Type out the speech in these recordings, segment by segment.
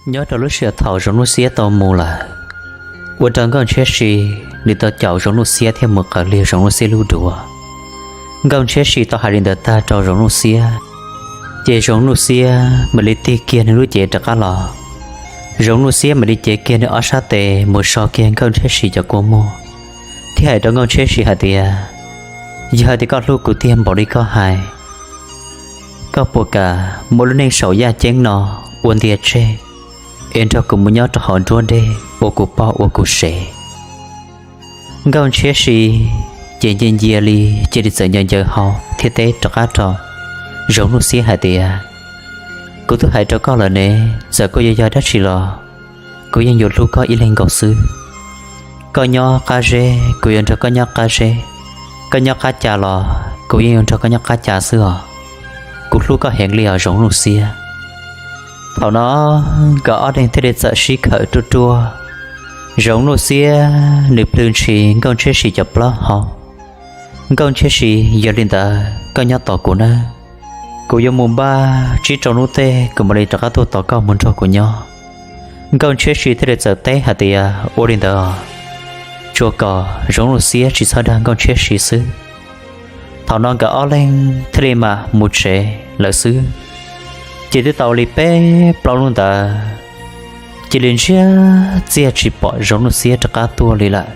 Nyob rau lub sij hawm thaum Zoov Nuj Xiab tau mus lawm, ua rau Nkauj Ntshiab Si nws tau caum Zoov Nuj Xiab thiab mus qawm li Zoov Nuj Xiab lub duav. Nkauj Ntshiab Si tau hais li ntawd tag rau Zoov Nuj Xiab, ces Zoov Nuj Xiab mam li tig kiag nws lub cev rov qab los. Zoov Nuj Xiab mam li cev kiag nws ob sab tes mus so kiag Nkauj Ntshiab Si cov kua muag, thiab hais rau Nkauj Ntshiab Si hais tias, yog hais tias koj hlub kuv tiag npaum li koj hais, koj puas kam muab lub neej saum yaj ceeb no ua ntiag tseg, es nrog kuv mus nyob rau hauv nruab dej ua kuv poj ua kuv sev? Nkauj Ntshiab Si ces ncia ncia li cia li txawm ncaws ncaws hau thiab teb rov qab rau Zoov Nuj Xiab hais tias, kuv twb hais rau koj lawm ne, txawm koj yuav yog dab tsi los kuv yeej yuav hlub koj ib leeg nkaus xwb. Koj nyob qab zeb kuv yuav nrog koj nyob qab zeb, koj nyob qab ca los kuv yeej yuav nrog koj nyob qab ca xwb os. Kuv hlub koj heev li os Zoov Nuj Xiab. Thaum no nkawd ob leeg thiaj li txawm sib khawm ruaj ruaj. Zoov Nuj Xiab nws plhws ntshis Nkauj Ntshiab Si cov plaub hau. Nkauj Ntshiab Si, yog li ntawd koj nyob tos kuv nawb, kuv yuav mus npaj tsib rau hnub tej kuv mam li rov qab tuaj tos koj mus nrog kuv nyob. Nkauj Ntshiab Si thiaj li txawm teb hais tias, ua li ntawd, tsuas kom Zoov Nuj Xiab tsis txhob dag Nkauj Ntshiab Si xwb. Thaum no nkawd ob leeg thiaj li mam mus tsev lawm xwb. Ces twb tau li peb plaub hnub ntawd, cia li ntsiag txiag tsis pom Zoov Nuj Xiab rov qab tuaj li lawm.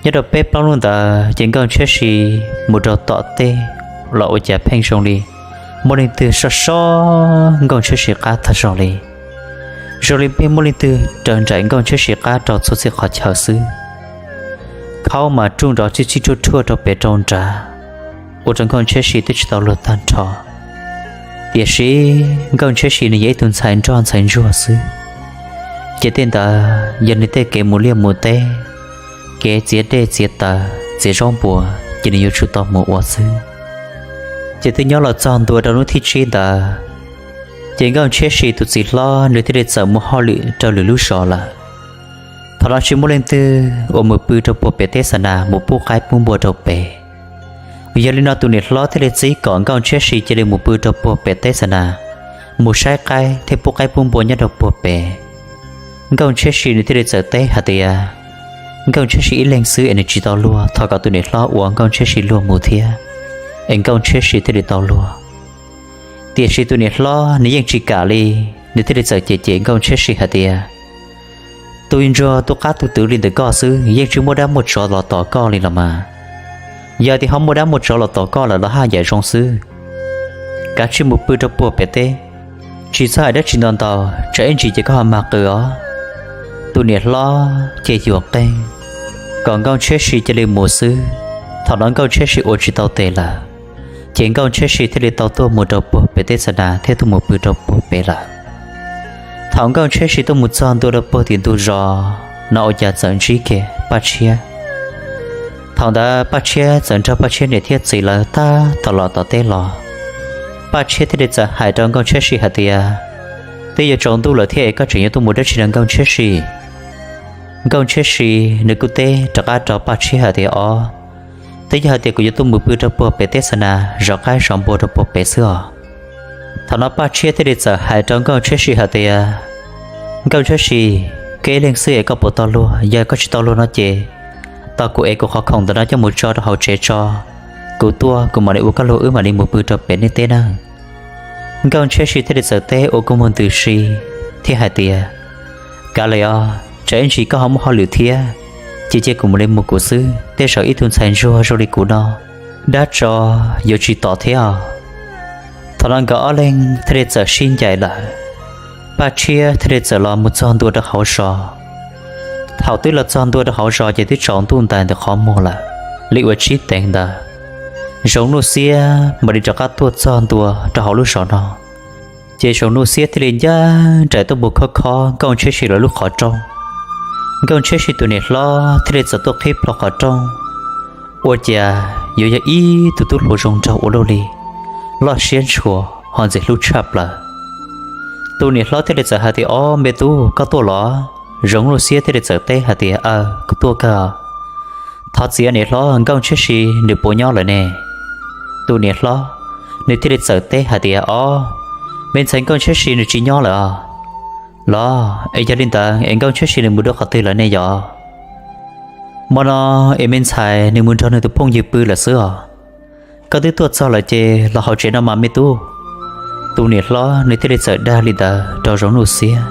Nyob rau peb plaub hnub ntawd ces Nkauj Ntshiab Si mus rau tom tej los ua cas pheej zoo li muaj leej twg soj soj Nkauj Ntshiab Si qab tag zog li. Zoo li pheej muaj leej twg raws nraim Nkauj Ntshiab Si qab rau txhua txhia qhov chaw xwb. Khaub mas ruj nrov txij txij ruaj ruaj rau pem rau nrad, ua rau Nkauj Ntshiab Si twb tsis tau luag tag nrho. Tiam sis Nkauj Ntshiab Si nws yog ib tug ntxhais nroj ntxhais ntsuag xwb, ces tej ntawd yog nws tej kev mus liaj mus teb, kev txiav dej txiav taws txiav zaub npua, ces nws yuav tsum tau mus ua xwb. Ces twb nyob los txog ntua rau hnub thib tsib ntawd, ces Nkauj Ntshiab Si tus txiv hlob nws thiaj li txawm mus hauj lwm rau lwm lub zos lawm. Thaum no tsis muaj leej twg uas mus pw rau puag pem teb xa nas mus pub qaib pub npua rau pem. Yog li no tus niam hlob thiaj li txib kom Nkauj Ntshiab Si cia li mus pw rau puag pem teb xa nas, mus saib qaib thiab pub qaib pub npua nyob rau puag pem. Nkauj Ntshiab Si nws thiaj li txawm teb hais tias, Nkauj Ntshiab Si ib leeg xwb es nws tsis tau luag, thov kom tus niam hlob ua Nkauj Ntshiab Si luag mus thiab, es Nkauj Ntshiab Si thiaj li tau luag. Tiam sis tus niam hlob nws yeej tsis kam li, nws thiaj li txawm cem cem Nkauj Ntshiab Si hais tias, tus ntsuag tus qab tus twv li ntawm koj xwb yeej tsis muaj dab muaj tsov los tom koj li los mas. Yog tias ho muaj dab muaj tsov los tom koj lawm los haj yam zoo xwb. Kav tsij mus pw rau puag pem teb, tsis txhob hais dab tsi ntau ntau, tsam ib ntsis ces koj ho mag qw os. Tus niam hlob ces yuam qeej kom Nkauj Ntshiab Si cia li mus xwb. Thaum no Nkauj Ntshiab Si ua tsis tau tes lawm, ces Nkauj Ntshiab Si thiaj li tau tuaj mus rau puag pem teb xa nas thiab tuaj mus pw rau puag pem lawm. Thaum Nkauj Ntshiab Si tuaj mus txog ntua rau puag tim ntug zos no ua cas txawm ntsib kiag Paj Tshiab. Thaum ntawd Paj Tshiab txawm nrog Paj Tshiab niam thiab txiv lawv tab tom los tom teb los. Paj Tshiab thiaj li txawm hais rau Nkauj Ntshiab Si hais tias, twb yuav tsaus ntuj lawm thiab es koj tseem yuav tuaj mus dab tsi na Nkauj Ntshiab Si? Nkauj Ntshiab Si nws kuj teb rov qab rau Paj Tshiab hais tias, ob, twb yog hais tias kuv yuav tuaj mus pw rau puag pem teb xa nas zov qaib zov npua rau puag pem xwb os. Thaum no Paj Tshiab thiaj li txawm hais rau Nkauj Ntshiab Si hais tias, Nkauj Ntshiab Si, koj ib leeg xwb es koj puas tau luag? Yog koj tsis tau luag no ces tos kuv ev kuv qhov khoom ntawm no coj mus tso rau hauv tsev tso, kuv tuaj kuv mam li ua koj luag wb mam li mus pw rau pem nej teb nawb. Nkauj Ntshiab Si thiaj li txawm teb ua kua muag ntws si thiab hais tias, kav liam os, tsam ib ntsis koj ho muaj hauj lwm thiab, ces cia kuv mam li mus kuv xwb, tej zaum ib tug ntxhais ntsuag zoo li kuv no dab tsov yuav tsis tom thiab os. Thaum no nkawd ob leeg thiaj li txawm sib ncaim lawm, Paj Tshiab thiaj li txawm los mus txog ntua rau hauv zos. Thaum twb los txog ntua rau hauv zos ces twb tsaus ntuj ntais ntawm qhov muag lawm, li uas tsib teev ntawd. Zoov Nuj Xiab mam li rov qab tuaj txog ntua rau hauv lub zos no, ces Zoov Nuj Xiab thiaj li ncaj nraim tuaj mus khob khob Nkauj Ntshiab Si lawv lub qhov rooj. Nkauj Ntshiab Si tus niam hlob thiaj li txawm tuaj qhib plho qhov rooj, ua cas yuav yog ib tug tub hluas zoo nraug ua luaj li, loj siab ntshua ho ntxim hlub tshaj plaws. Tus niam hlob thiaj li txawm hais tias, ob, me tub, koj tuaj los? Zoov Nuj Xiab thiaj li txawm teb hais tias, aw, kuv tuaj kawg. Thov txim niam hlob, Nkauj Ntshiab Si nws puas nyob lawm ne? Tus niam hlob nws thiaj li txawm teb hais tias, ob, me ntxhais Nkauj Ntshiab Si nws tsis nyob lawm os. Los es yog li ntawd es Nkauj Ntshiab Si nws mus dua qhov twg lawm ne yom? Hmo no es me ntxhais nws mus nrog nws tus phooj ywg pw lawm xwb os. Koj twb tuaj txog lawm ces los hauv tsev no mas me tub. Tus niam hlob nws thiaj li txawm dag li ntawd rau Zoov Nuj Xiab.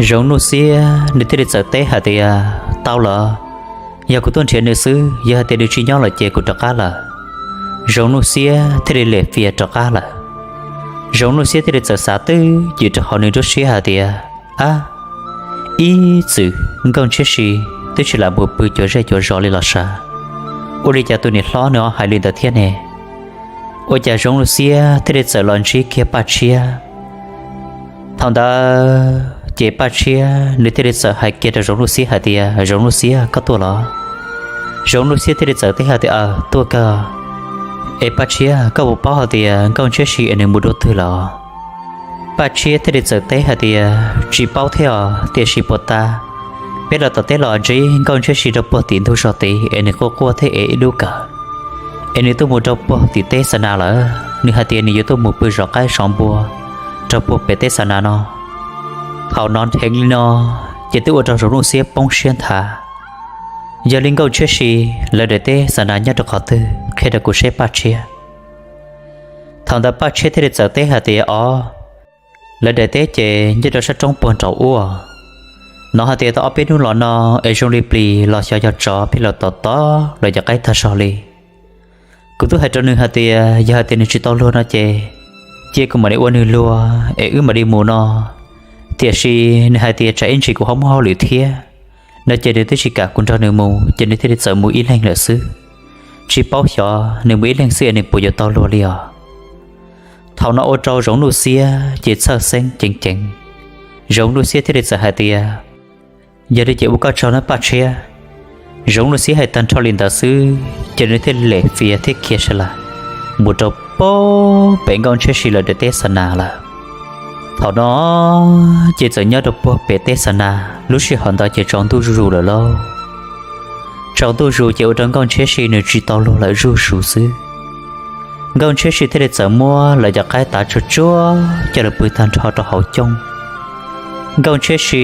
Zoov Nuj Xiab nws thiaj li txawm teb hais tias, tau lawm, yog kuv tuaj nrhiav nws xwb, yog hais tias nws tsis nyob lawm ces kuv rov qab lawm. Zoov Nuj Xiab thiaj li lem fias rov qab lawm. Zoov Nuj Xiab thiaj li txawm xav twj ywm rau hauv nws lub siab hais tias, ab, ib txwm Nkauj Ntshiab Si twb tsis lam mus pw cuag zej cuag zos li los sav, ua li cas tus niam hlob nws ho hais li ntawd thiab ne? Ua cas Zoov Nuj Xiab thiaj li txawm los ntsib kiag Paj Tshiab. Thaum ntawd ces Paj Tshiab nws thiaj li txawm hais kiag rau Zoov Nuj Xiab hais tias, Zoov Nuj Xiab, koj tuaj los? Zoov Nuj Xiab thiaj li txawm teb hais tias, aw, tuaj kawg. Es Paj Tshiab, koj puas paub hais tias Nkauj Ntshiab Si es nws mus dua twg lawm? Paj Tshiab thiaj li txawm teb hais tias, tsis paub thiab os, tiam sis puag ta peb los tom teb los ntsib Nkauj Ntshiab Si rau puag tim ntug zos tid es nws quaj quaj thiab ev ib lub kawm, es nws tuaj mus rau puag tim teb Xa Nas lawm. Nws hais tias nws yuav tuaj mus pw zov qaib zov npua rau puag pem teb Xa Nas no. Thaum no dheev li no ces twb ua rau Zoov Nuj Xiab poob siab nthav. Yog li Nkauj Ntshiab Si lawv daim teb Xa Nas nyob rau qhov twg, qhia rau kuv seb Paj Tshiab. Thaum ntawd Paj Tshiab thiaj li txawm teb hais tias, o, lawv daim teb ces nyob rau sab roob puag nraum ub. Hnov hais tias tau ob peb hnub los no es zoo li plis los xyov yog tsov pheej los tom tod los cov qaib tag zog li. Kuv twb hais rau nws hais tias yog hais tias nws tsis tau luag no ces cia kuv mam li ua nws luag es wb mam li mus no. Tiam sis nws hais tias tsam ib ntsis kuv ho muaj hauj lwm thiab no ces nws twb tsis kam kuv nrog nws mus ces nws thiaj li txawm mus ib leeg lawm xwb. Tsis paub xyov nws mus ib leeg xwb es nws puas yuav tau luag li os. Thaum no ua rau Zoov Nuj Xiab ces txhawj xeeb ceev ceev. Zoov Nuj Xiab thiaj li txawm hais tias, yog li ces ua koj tsaug nawb Paj Tshiab. Zoov Nuj Xiab hais tag nrho li ntawd xwb ces nws thiaj li lem fias thiab khiav sawv lawm mus rau puag pem Nkauj Ntshiab Si lawv daim teb Xa Nas lawm. Thaum no ces txawm nyob rau puag pem teb Xa Nas, lub sij hawm ntawd ces tsaus ntuj zuj zus lawm lauj. Tsaus ntuj zus ces ua rau Nkauj Ntshiab Si nws tsis tau luag lawm zuj zus xwb. Nkauj Ntshiab Si thiaj li txawm muab lawv cov qaib tav tsuag tsuag coj los pw tag nrho rau hauv cooj. Nkauj Ntshiab Si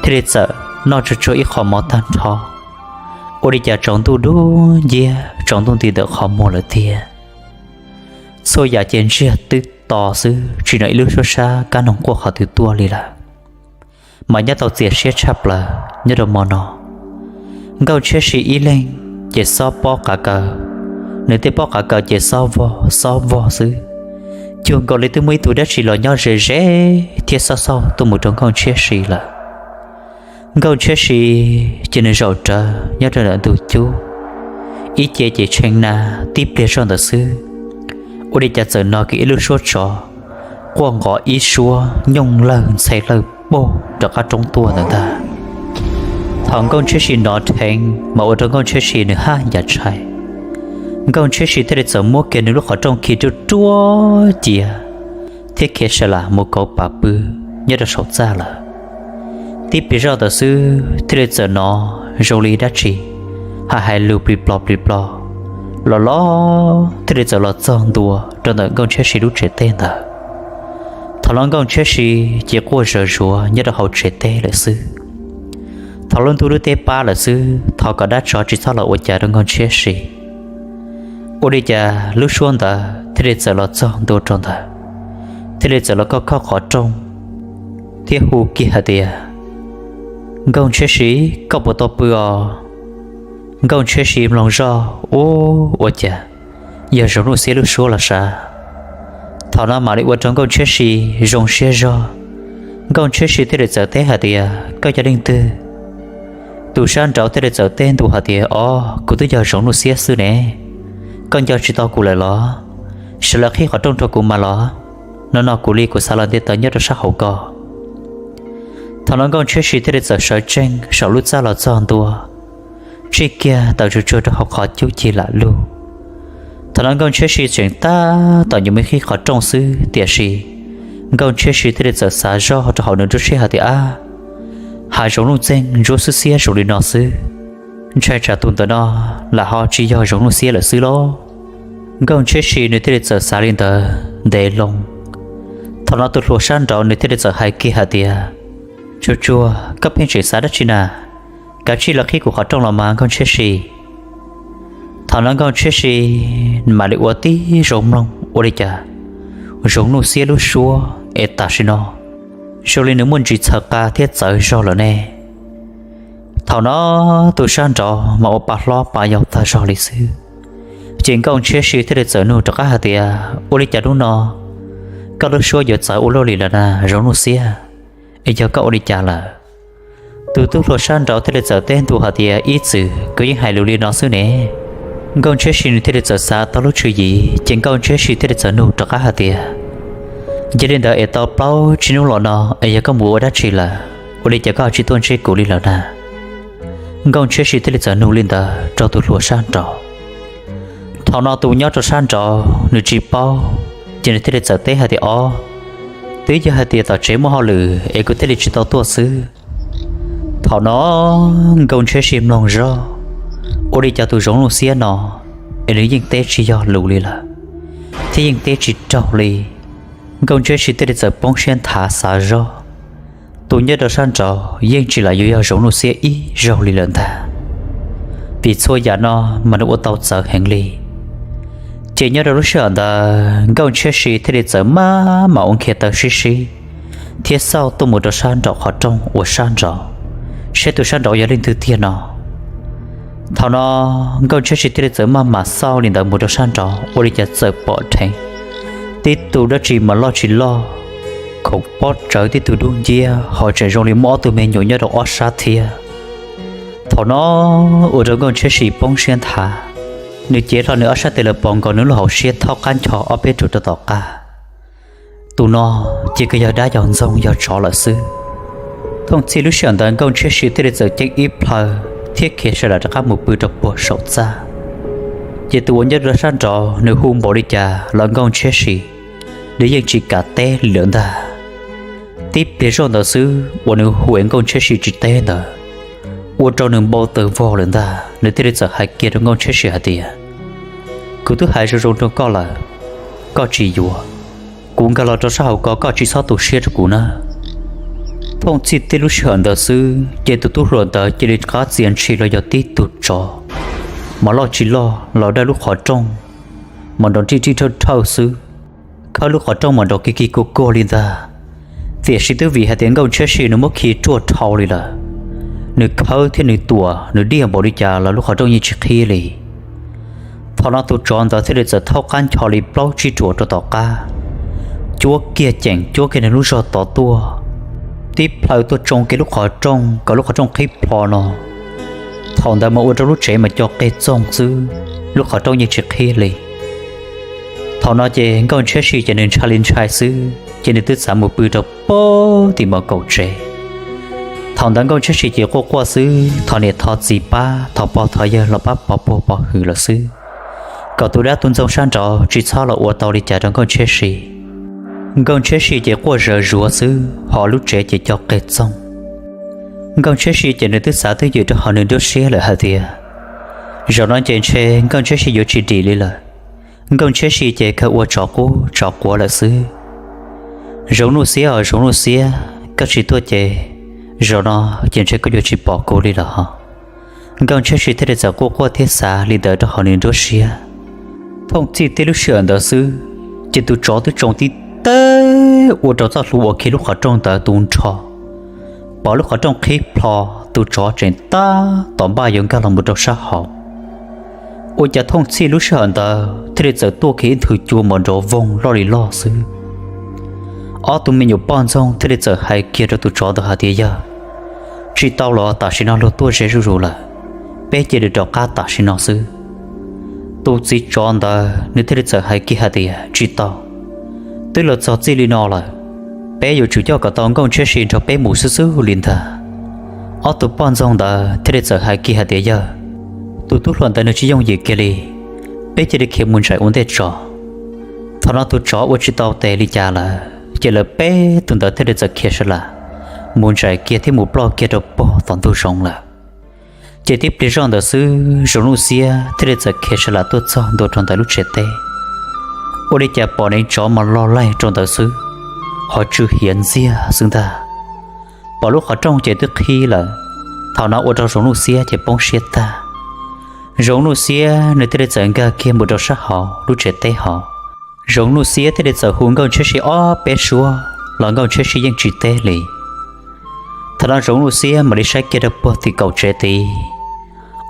thiaj li txawm noj tsuag tsuag ib qho mov tag nrho, ua li cas tsaus ntuj dub nciab tsaus ntuj nti ntawm qhov muag lawm tiag. Txhua yam ces ntsiag twb to xwb, tsis hnov ib lub suab sab kab noog quaj qhov twg tuaj li lawm. Mas nyob tau txias siab tshaj plaws nyob rau hmo no. Nkauj Ntshiab Si ib leeg ces xob pob qav kaws, nws tej pob qav kaws ces xob vog xob vog xwb, cuag nkaus li twb muaj ib tug dab tsi los nyob ze ze thiab xob xauj tuaj mus rau Nkauj Ntshiab Si lawm. Nkauj Ntshiab Si ces nws zaum rawv nyob rau ntawm ntug cub, ib ce ces tshee na, tib pliag zoj ntawd xwb, ua li cas txawm hnov kiag ib lub suab tsov quaj nqov ib suab nyooj lawg ntxhe lawg pog rov qab roob tuaj ntawd ntag. Thaum Nkauj Ntshiab Si hnov dheev mas ua rau Nkauj Ntshiab Si nws haj yam ntshai. Nkauj Ntshiab Si thiaj li txawm muab kiag nws lub qhov rooj khi ruaj ruaj cia thiab khiav sawv lam mus kauv pam pw nyob rau saum txaj lawm. Tib pliag zoj ntawd xwb thiaj li txawm hnov zoo li dab tsi hais hais lus plig plog plig plog los los thiaj li txawm los txog ntua rau ntawm Nkauj Ntshiab Si lub tsev teb ntawd. Thaum no Nkauj Ntshiab Si ces quaj zawv zuav nyob rau hauv tsev teb lawm xwb. Thaum lub ntuj lub teb pab lawm xwb, thov kom dab tsov tsis txhob los ua cas rau Nkauj Ntshiab Si. Ua li cas lub suab ntawd thiaj li txawm los txog ntua rau ntawd, thiaj li txawm los khoj khoj qhov rooj thiab hu kiag hais tias, Nkauj Ntshiab Si, koj puas tau pw os? Nkauj Ntshiab Si mloog zoj, ub, ua cas yog Zoov Nuj Xiab lub suab los sav. Thaum no mam li ua rau Nkauj Ntshiab Si zoo siab zog. Nkauj Ntshiab Si thiaj li txawm teb hais tias, koj yog leej twg? Tus sab nraud thiaj li txawm teb ntua hais tias, o, kuv twb yog Zoov Nuj Xiab xwb ne. Koj nco tsis tau kuv lawm los? Sawv los qhib qhov rooj rau kuv mas los. No no kuv li kuv xav los nte taws nyob rau sab hauv ko. Thaum no Nkauj Ntshiab Si thiaj li txawm sawv tsees saum lub txaj los txog ntua, tsij kiag taws tsuag tsuag rau hauv qhov cub cig lam lug. Thaum no Nkauj Ntshiab Si tseem tab tom yuav mus qhib qhov rooj xwb, tiam sis Nkauj Ntshiab Si thiaj li txawm xav zoj rau hauv nws lub siab hais tias, ab, hav zoov nuj txeeg ntsuab xwb xiab zoo li no xwb, ntshai tsam tus ntawm no lam ho tsis yog Zoov Nuj Xiab lawm xwb lauj. Nkauj Ntshiab Si nws thiaj li txawm xav li ntawd ntev loo. Thaum no tus hluas sab nraud nws thiaj li txawm hais kiag hais tias, Tsuag tsuag, koj pheej tseem xav dab tsi na? Kav tsij los qhib kuv qhov rooj los mas Nkauj Ntshiab Si. Thaum no Nkauj Ntshiab Si mam li ua tib zoo mloog ua li cas Zoov Nuj Xiab lub suab es tam sim no zoo li nws muaj ntsis txhaws qa thiab txawv zog lawm ne. Thaum no tus sab nraud mas ua pa hlob pa yau tag zog li xwb. Ces Nkauj Ntshiab Si thiaj li txawm nug rov qab hais tias, Ua li cas hnub no koj lub suab yuav txawv ua luaj li lawm na Zoov Nuj Xiab? Es yog koj ua li cas lawm? Tus tub hluas sab nraud thiaj li txawm teb ntua hais tias, Ib txwm kuv yeej hais lus li no xwb ne. Nkauj Ntshiab Si nws thiaj li txawm xav tau lub tswv yim, ces Nkauj Ntshiab Si thiaj li txawm nug rov qab hais tias, Yog li ntawd es tau plaub tsib hnub los no es yog koj mus ua dab tsi lawm, ua li cas koj tsis tuaj ntsib kuv li lawm na? Nkauj Ntshiab Si thiaj li txawm nug li ntawd rau tus hluas sab nraud. Thaum no tus nyob rau sab nraud nws tsis paub, ces nws thiaj li txawm teb hais tias, Ob, twb yog hais tias tom tsev muaj hauj lwm es kuv thiaj li tsis tau tuaj xwb. Thaum no Nkauj Ntshiab Si mloog zoj, ua li cas tus Zoov Nuj Xiab no es nws yeej teb tsis yog lus li lawm, thiab yeej teb tsis raug li. Nkauj Ntshiab Si thiaj li txawm poob siab nthav xav zoj, tus nyob rau sab nraud yeej tsis lam yuav yog Zoov Nuj Xiab ib zaug li lawm ntag, vim txhua yam no mas nws ua tau txawv heev li. Ces nyob rau lub sij hawm ntawd Nkauj Ntshiab Si thiaj li txawm maj mam ua nkhiav taw sib sib thiab xauj tuaj mus rau sab nraum qhov rooj uas sab nraud, saib tus sab nraud yog leej twg tiag no. Thaum no Nkauj Ntshiab Si thiaj li txawm maj mam xauj li ntawd mus rau sab nraud, ua li cas txawm pom dheev tib tug dab tsi mas loj tsis loj, khoom pob tsawv tib tug dub nciab ho tseem zoo li muaj ob tug me nyuam nyob rau ob sab thiab. Thaum no ua rau Nkauj Ntshiab Si poob siab nthav, nws cev hlo nws ob sab tes lawm pos nkaus nws lub hauv siab thaub qab ncho ob peb ruam rau tom qab. Tus no ces kuj yog dab yog ntxoog yog tsov lawm xwb. Thooj txhij lub sij hawm ntawd Nkauj Ntshiab Si thiaj li txawm ceeb ib plhaw thiab khiav sawv daws rov qab mus pw rau puag saum txaj. Ces tus uas nyob rau sab nraud nws hu npaum li cas los Nkauj Ntshiab Si nws yeej tsis kam teb li lawm ntag. Tib pliag zoj ntawd xwb uas nws hu es Nkauj Ntshiab Si tsis teb ntawd, ua rau nws npau taws vog lawm ntag. Nws thiaj li txawm hais kiag rau Nkauj Ntshiab Si hais tias, Kuv twb hais zoo zoo rau koj lawm, koj tsis yuav, kuv nkag los rau sab hauv ko koj tsis txhob tu siab rau kuv na. Thooj txhij tib lub sij hawm ntawd xwb ces tus tub hluas ntawd cia li qab txia ntshis los yog tib tug tsov, mas loj tsis loj los dawj lub qhov rooj mas nrov nrij nrij rhawj rhawj xwb. Khawb lub qhov rooj mas nrov kig kig kuag kuag li ntag. Tiam sis twb vim hais tias Nkauj Ntshiab Si nws muab khi ruaj dhau li lawm, nws khawb thiab nws tuam nws diaj npaum li cas los lub qhov rooj yeej tsis qhib li. Thaum no tus tsov ntawd thiaj li txawm thaub qab ncho li plaub tsib ruam rau tom qab, cuab kiag ceem cuab kiag nws lub zog tod tuaj, tib plhaw tuaj tsoo kiag lub qhov rooj kom lub qhov rooj qhib plho no. Thaum ntawd mas ua rau lub tsev mas co qe txoog xwb, lub qhov rooj yeej tsis qhib li. Thaum no ces Nkauj Ntshiab Si ces nws ntshai li ntshai xwb ces nws twb txav mus pw rau pem tim mos kaum tsev. Thaum ntawd Nkauj Ntshiab Si ces quaj quaj xwb, thov niam thov txiv pab, thov pog thov yawg los pab pov puag pov hwm lawm xwb, kom tus dab tus ntxoog sab nraud tsis txhob los ua tau li cas rau Nkauj Ntshiab Si. Nkauj Ntshiab Si ces quaj zawv zuav xwb, ho lub tsev ces co qe txoog. Nkauj Ntshiab Si ces nws twb xav twb ywm rau hauv nws nruab siab lawm hais tias, zaum no ces ntshe Nkauj Ntshiab Si yuav tsis dim li lawm. Nkauj Ntshiab Si ces kawg ua tsov qub tsov quav lawm xwb. Zoov Nuj Xiab os Zoov Nuj Xiab, koj tsis tuaj ces zaum no ces ntshe koj yuav tsis pom kuv li lawm hos. Nkauj Ntshiab Si thiaj li txawm quaj quaj thiab xav li ntawd rau hauv nws nruab siab. Thooj txhij tib lub sij hawm ntawd xwb, ces tus tsov twb tsoo tib teg ua rau txoj hlua uas khi lub qhov rooj ntawd tu nrho, pom lub qhov rooj qhib plho, tus tsov tseem tab tom npaj yuav nkag los mus rau sab hauv. Ua cas thooj txhij lub sij hawm ntawd thiaj li txawm tuaj kiag ib nthwv cua mos nrov voog loj li loj xwb. Ob tug me nyuam poj ntxoog thiaj li txawm hais kiag rau tus tsov ntawd hais tias, yawg, tsis tau los tam sim no luag tuaj ze zuj zus lawm, peb cia li rov qab tam sim no xwb. Tus txiv tsov ntawd nws thiaj li txawm hais kiag hais tias, tsis tau, twb los txog txij li no lawm, peb yuav tsum coj kom tau Nkauj Ntshiab Si nrog peb mus xwb xwb li ntag. Ob tug poj ntxoog ntawd thiaj li txawm hais kiag hais tias, yawg, tus tub hluas ntawd nws tsis yooj yim kiag li, peb cia li khiav mus ntsais ua ntej tso. Thaum no tus tsov ua tsis tau tes li cas lawm ces lawv peb tug ntawd thiaj li txawm khiav sawv lam mus ntsais kiag thiab mus ploj kiag rau puag tom ntug zoov lawm. Ces tib pliag zoj ntawd xwb Zoov Nuj Xiab thiaj li txawm khiav sawv lam tuaj txog ntua rau ntawm lub tsev teb. Ua li cas pom neev tsov mas lo laig rau ntawd xwb, ho tsw hiav ntxiag xwb ntag. pom lub qhov rooj ces twb qhib lawm. Thaum no ua rau Zoov Nuj Xiab ces poob siab tag. Zoov Nuj Xiab nws thiaj li txawm nkag kiag mus rau sab hauv lub tsev teb hauv. Zoov Nuj Xiab thiaj li txawm hu Nkauj Ntshiab Si ob peb suab los Nkauj Ntshiab Si yeej tsis teb li. Thaum no Zoov Nuj Xiab mam li saib kiag rau puag tim kaum tsev tid,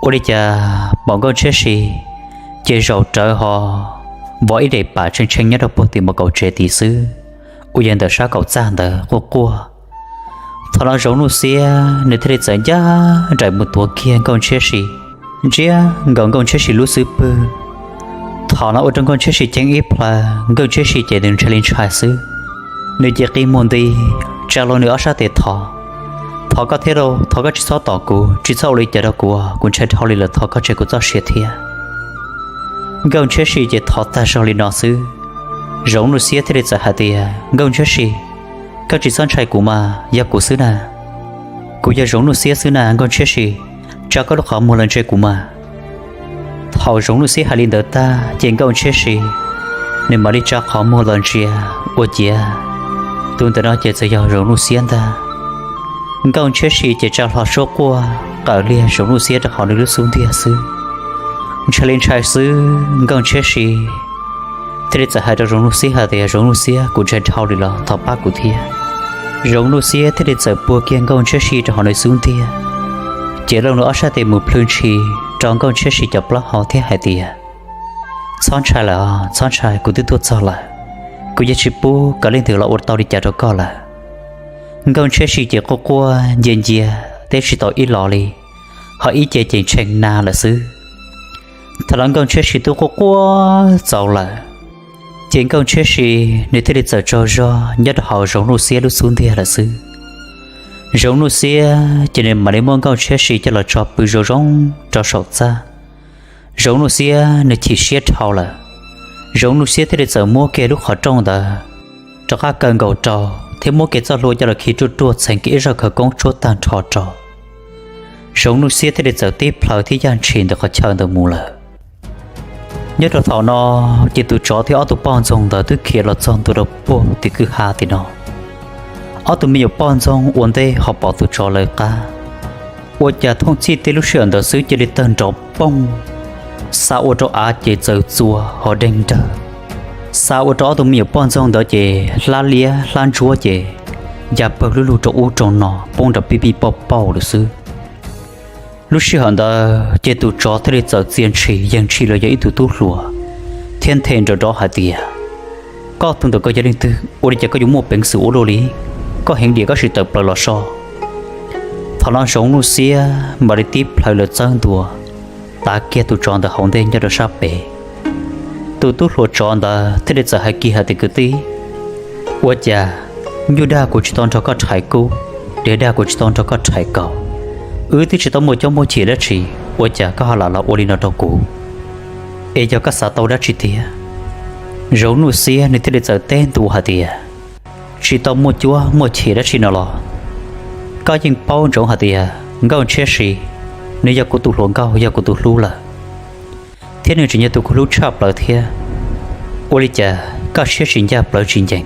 ua li cas pom Nkauj Ntshiab Si ces zaum rawv ho vov ib daim pam tshee tshee nyob rau puag tim mus kaum tsev tid xwb, uas yog ntawm sab kaum txaj ntawd quaj quaj. Thaum no Zoov Nuj Xiab nws thiaj li txawm ncaj nraim mus tuav kiag Nkauj Ntshiab Si, ntsia nkaus Nkauj Ntshiab Si lub xub pwg. Thaum no ua rau Nkauj Ntshiab Si ceeb ib plhaws, Nkauj Ntshiab Si ces nws ntshai li ntshai xwb. Nws ces qi muag nti, tsa hlo nws ob sab tes thov, thov koj thiab lauj, thov koj tsis txhob tom kuv, tsis txhob ua li cas rau kuv, kuv ntshai dhau li lawm, thov koj tseg kuv txoj sia thiab. Nkauj Ntshiab Si ces thov tag zog li no xwb, Zoov Nuj Xiab thiaj li txawm hais tias, Nkauj Ntshiab Si, koj tsis txhob ntshai kuv mas, yog kuv xwb na. Kuv yog Zoov Nuj Xiab xwb na Nkauj Ntshiab Si, tsa koj lub qhov muag los ntsia kuv mas. Thaum Zoov Nuj Xiab hais li ntawd tag ces Nkauj Ntshiab Si nws mam li tsa qhov muag los ntsia, ua ciav tus ntawm no ces txawm yog Zoov Nuj Xiab ntag. Nkauj Ntshiab Si ces tsa hlo suab quaj qawm liag Zoov Nuj Xiab rau hauv nws lub xub ntiag xwb. Ntshai li ntshai xwb Nkauj Ntshiab Si thiaj li txawm hais rau Zoov Nuj Xiab hais tias, Zoov Nuj Xiab, kuv ntshai dhau li los thov pab kuv thiab. Zoov Nuj Xiab thiaj li txawm puag kiag Nkauj Ntshiab Si rau hauv nws xub ntiag, ces looj nws ob sab tes mus plhws ntshis rau Nkauj Ntshiab Si cov plaub hau thiab hais tias, Txhob ntshai lawm, txhob ntshai, kuv twb tuaj txog lawm. Kuv yeej tsis pub kom leej twg los ua tau li cas rau koj lawm. Nkauj Ntshiab Si ces quaj quaj ncia ncia teb tsis tau ib los li, ho ib ce ces tshee na lawm xwb. Thaum no Nkauj Ntshiab Si twb quaj quaj txaus lawm, ces Nkauj Ntshiab Si nws thiaj li txawm tsaug zog nyob rau hauv Zoov Nuj Xiab lub xub ntiag lawm xwb. Zoov Nuj Xiab ces nws mam li muab Nkauj Ntshiab Si coj los tso pw zoo zoo rau saum txaj. Zoov Nuj Xiab nws chim siab dhau lawm, Zoov Nuj Xiab thiaj li txawm muab kiag lub qhov rooj ntawd rov qab kaw nkaus rau, thiab muab kiag txoj hlua coj los khi ruaj ruaj txheev kiag ib zaug khawv koob tsuab tag nrho rau. Zoov Nuj Xiab thiaj li txawm tib plhaws thiab yaj ntshis ntawm qhov chaw ntawd mus lawm. Nyob rau thaum no, ces tus tsov thiab ob tug poj ntxoog ntawd twb khiav los txog ntua rau puag tim kwj ha tim no. Ob tug me nyuam poj ntxoog ua ntej ho pom tus tsov lawv qab, ua cas thooj txhij tib lub sij hawm ntawd xwb cia li tawg nrov poog, xa ua rau av ces txawm txuas ho deeg dawg, xa ua rau ob tug me nyuam poj ntxoog ntawd ces hlab liab hlab ntsuab ces ya pawg lug lug rau ub rau no poob nrov pij pij pauj pauj lawm xwb. Lub sij hawm ntawd ces tus tsov thiaj li txawm txia ntshis yeeg ntshis los yog ib tug tub hluas, thiab nthe nrov nrov hais tias, Koj tus ntawm koj yog leej twg? Ua li cas koj yuav muaj peev xwm ua luaj li? Koj heev diam koj sim tawm plaws los so. Thaum no Zoov Nuj Xiab mam li tib plhaws los txawb ntua, tav kiag tus tsov ntawd hauv ntej nyob rau sab pem. Tus tub hluas tsov ntawd thiaj li txawm hais kiag hais tias, Kwv tij, ua cas nyuj dag kuv tsis tau nrog koj rhais kub, dev dag kuv tsis tau nrog koj rhais kaus, wb twb tsis tau muaj cob muaj chim dab tsi, ua cas koj ho lam los ua li no rau kuv? Es yog koj xav tau dab tsi tiag? Zoov Nuj Xiab nws thiaj li txawm teb ntua hais tias, Tsis tau muaj cuab muaj chim dab tsi no los? Koj yeej paub ntsoov hais tias Nkauj Ntshiab Si, nws yog kuv tus hluas nkauj, yog kuv tus hlub lawm, thiab nws tseem yog tus kuv hlub tshaj plaws thiab. Ua li cas koj siab tsis ncaj plawv tsis ncees,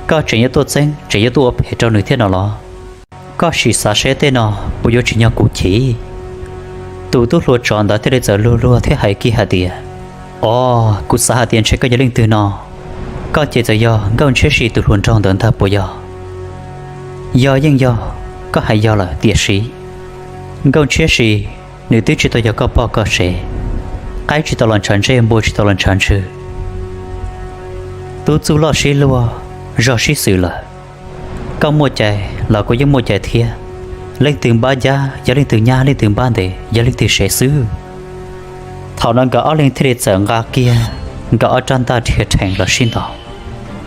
koj tseem yuav tuaj txeeb tseem yuav tuaj ua phem rau nws thiab no los? Koj sim xav seb tej no puas yuav tsim nyog kuv chim? Tus tub hluas tsov ntawd thiaj li txawm luag luag thiab hais kiag hais tias, Os, kuv xav hais tias ntshe koj yog leej twg no, koj ces txawm yog Nkauj Ntshiab Si tus hluas nraug ntawd ntag puas yog? Yog yeej yog, koj hais yog lawm tiam sis Nkauj Ntshiab Si, nws twb tsis tau yog koj poj koj sev, qaib tsis tau los ntshav ntsej npua tsis tau los ntshav ntswg, tub txuj loj sib luag, zog sib xws lawm. Koj muaj cai los kuv yeej muaj cai thiab. Leej twg npab ncab yog leej twg nyab, leej twg npab ntev yog leej twg sev xwb. Thaum no nkawd ob leeg thiaj li txawm nqa kiag nkawd ob rab ntaj rhia rhees los sib ntaus.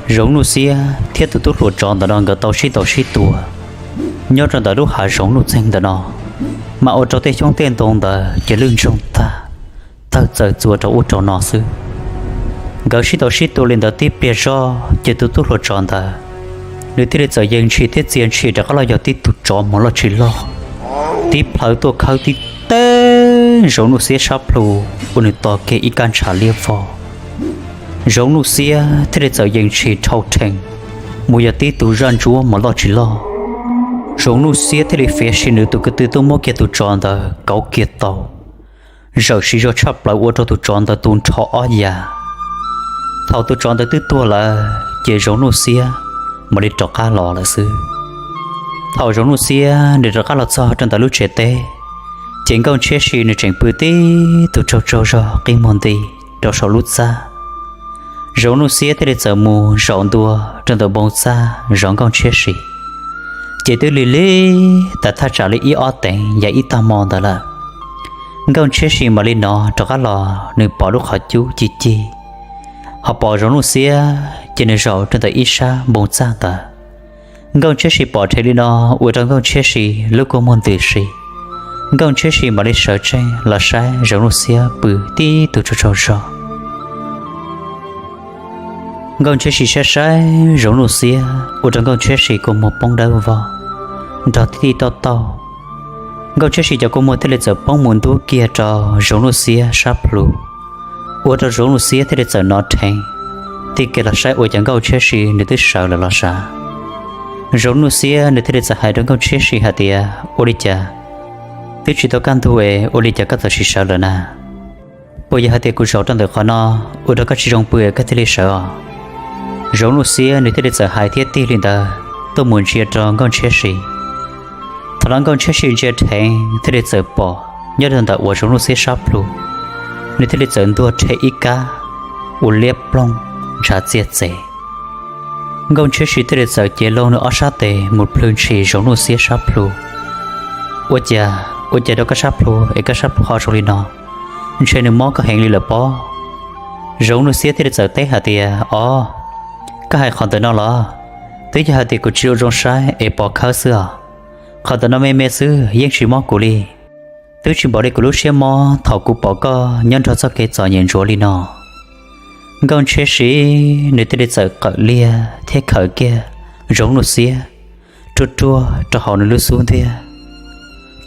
Zoov Nuj Xiab thiab tus tub hluas tsov ntawm no nkawd tau sib ntaus sib tua nyob rau ntawm lub hav zoov nuj txeeg ntawm no, mas ua rau tej xyoob tej ntoo ntawd ces lwj ntsoog tag, tawg txawm txuas rau ub rau no xwb. Nkawd sib ntaus sib tua li ntawd tib pliag zog ces tus tub hluas tsov ntawd, nws thiaj li txawm yees ntshis thiab txia ntshis rov qab los yog tib tug tsov mos loj tsis loj, tib plhaw tuaj khawb tib teg Zoov Nuj Xiab sab plhu, ua nws to kiag ib kab ntshav liab vog. Zoov Nuj Xiab thiaj li txawm yees ntshis rhau rhees mus yog tib tug zaj ntsuab mos loj tsis loj. Zoov Nuj Xiab thiaj li fiav sim nws tus kwv tw tuaj muab kiag tus tsov ntawd kauv kiag tau, zawm siv zog tshaj plaws ua rau tus tsov ntawd tu nrho ob yav. Thaum tus tsov ntawd twb tuag lawm ces Zoov Nuj Xiab mam li rov qab los lawm xwb. Thaum Zoov Nuj Xiab nws rov qab los txog rau ntawm lub tsev teb, ces Nkauj Ntshiab Si nws tseem pw tib tug tsaug tsaug zog qi muag nti rau saum lub txaj. Zoov Nuj Xiab thiaj li txawm mus zaum ntua rau ntawm npoo txaj zov Nkauj Ntshiab Si. Ces twb lig lig tas thaj tsam li ib ob teev yam ib tag hmo ntawd lawm. Nkauj Ntshiab Si mam li hnov rov qab los, nws pom lub qhov cub ci ci, ho pom Zoov Nuj Xiab ces nws zaum rau ntawm ib sab npoo txaj ntawd. Nkauj Ntshiab Si pom dheev li no ua rau Nkauj Ntshiab Si lub kua muag ntws si. Nkauj Ntshiab Si mam li sawv tsees los saib Zoov Nuj Xiab pw tib tug tsaug tsaug zog. Nkauj Ntshiab Si saib saib Zoov Nuj Xiab ua rau Nkauj Ntshiab Si kua muag poob dawb vog, nrog tij tij tauj tauj. Nkauj Ntshiab Si cov kua muag thiaj li txawm poob mus ntub kiag rau Zoov Nuj Xiab sab plhu, ua rau Zoov Nuj Xiab thiaj li txawm hnov dheev, tig kiag los saib ua cas Nkauj Ntshiab Si nws twb sawv lawm los sav. Zoov Nuj Xiab nws thiaj li txawm hais rau Nkauj Ntshiab Si hais tias, ua li cas twb tsis tau kaj ntug es ua li cas koj txawm sim sawv lawm na? Puas yog hais tias kuv zaum rau ntawm qhov no ua rau koj tsis zoo pw es koj thiaj li sawv os? Zoov Nuj Xiab nws thiaj li txawm hais thiab tig li ntawd tuaj mus ntsia rau Nkauj Ntshiab Si. Thaum no Nkauj Ntshiab Si ntsia dheev thiaj li txawm pom nyob rau ntawm uas Zoov Nuj Xiab sab plhu, nws thiaj li txawm ntuag rhe ib kab ua liab ploog ntshav txiag txev. Nkauj Ntshiab Si thiaj li txawm cev loo nws ob sab tes mus plhws ntshis Zoov Nuj Xiab sab plhu. Ua cas, ua cas rau koj sab plhu es koj sab plhu ho zoo li no? Ntshe nws mob koj heev li lawm pob. Zoov Nuj Xiab thiaj li txawm teb hais tias, o, koj hais qhov ntawm no los? Twb yog hais tias kuv tsis zoo saib es pov khawb xwb os. Qhov ntawm no me me xwb yeej tsis mob kuv li. Twb tsis npaum li kuv lub siab mob thaum kuv pom koj nyob nrog txoj kev txom nyem ntsuav li no. Nkauj Ntshiab Si nws thiaj li txawm qawm liag thiab khawm kiag Zoov Nuj Xiab ruaj ruaj rau hauv nws lub xub ntiag,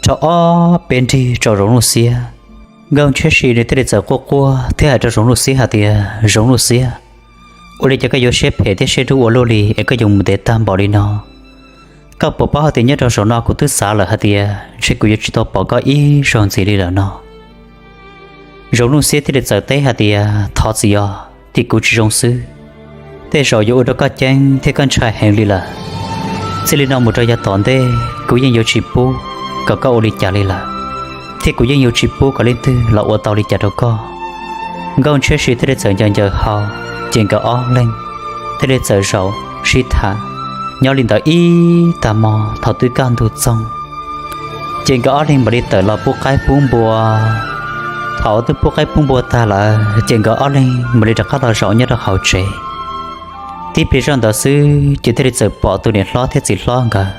rho ob peb nrig rau Zoov Nuj Xiab. Nkauj Ntshiab Si nws thiaj li txawm quaj quaj thiab hais rau Zoov Nuj Xiab hais tias, Zoov Nuj Xiab, ua li cas koj yuav siab phem thiab siab dub ua luaj li es koj yuav mus ntev tag npaum li no? Koj puas paub hais tias nyob rau zaum no kuv twb xav lawm hais tias ntshe kuv yuav tsis tau pom koj ib zaug ntxiv li lawm no? Zoov Nuj Xiab thiaj li txawm teb hais tias, thov txim os, tim kuv tsis zoo xwb. Tej zaum yuav ua rau koj ceeb thiab koj ntshai heev li lawm. Txij li no mus rau yav tom ntej kuv yeej yuav tsis pub kom koj ua li cas li lawm, thiab kuv yeej yuav tsis pub kom leej twg los ua tau li cas rau koj. Nkauj Ntshiab Si thiaj li txawm ncaws ncaws hau, ces nkawd ob leeg thiaj li txawm zaum sib tham nyob li ntawd ib tag hmo thaum twb kaj ntug txoog. Ces nkawd ob leeg mam li tawm los pub qaib pub npua. Thaum twb pub qaib pub npua tag lawm ces nkawd ob leeg mam li rov qab los zaum nyob rau hauv tsev. Tib pliag zoj ntawd xwb ces thiaj li txawm pom tus niam hlob thiab txiv hlob nkawd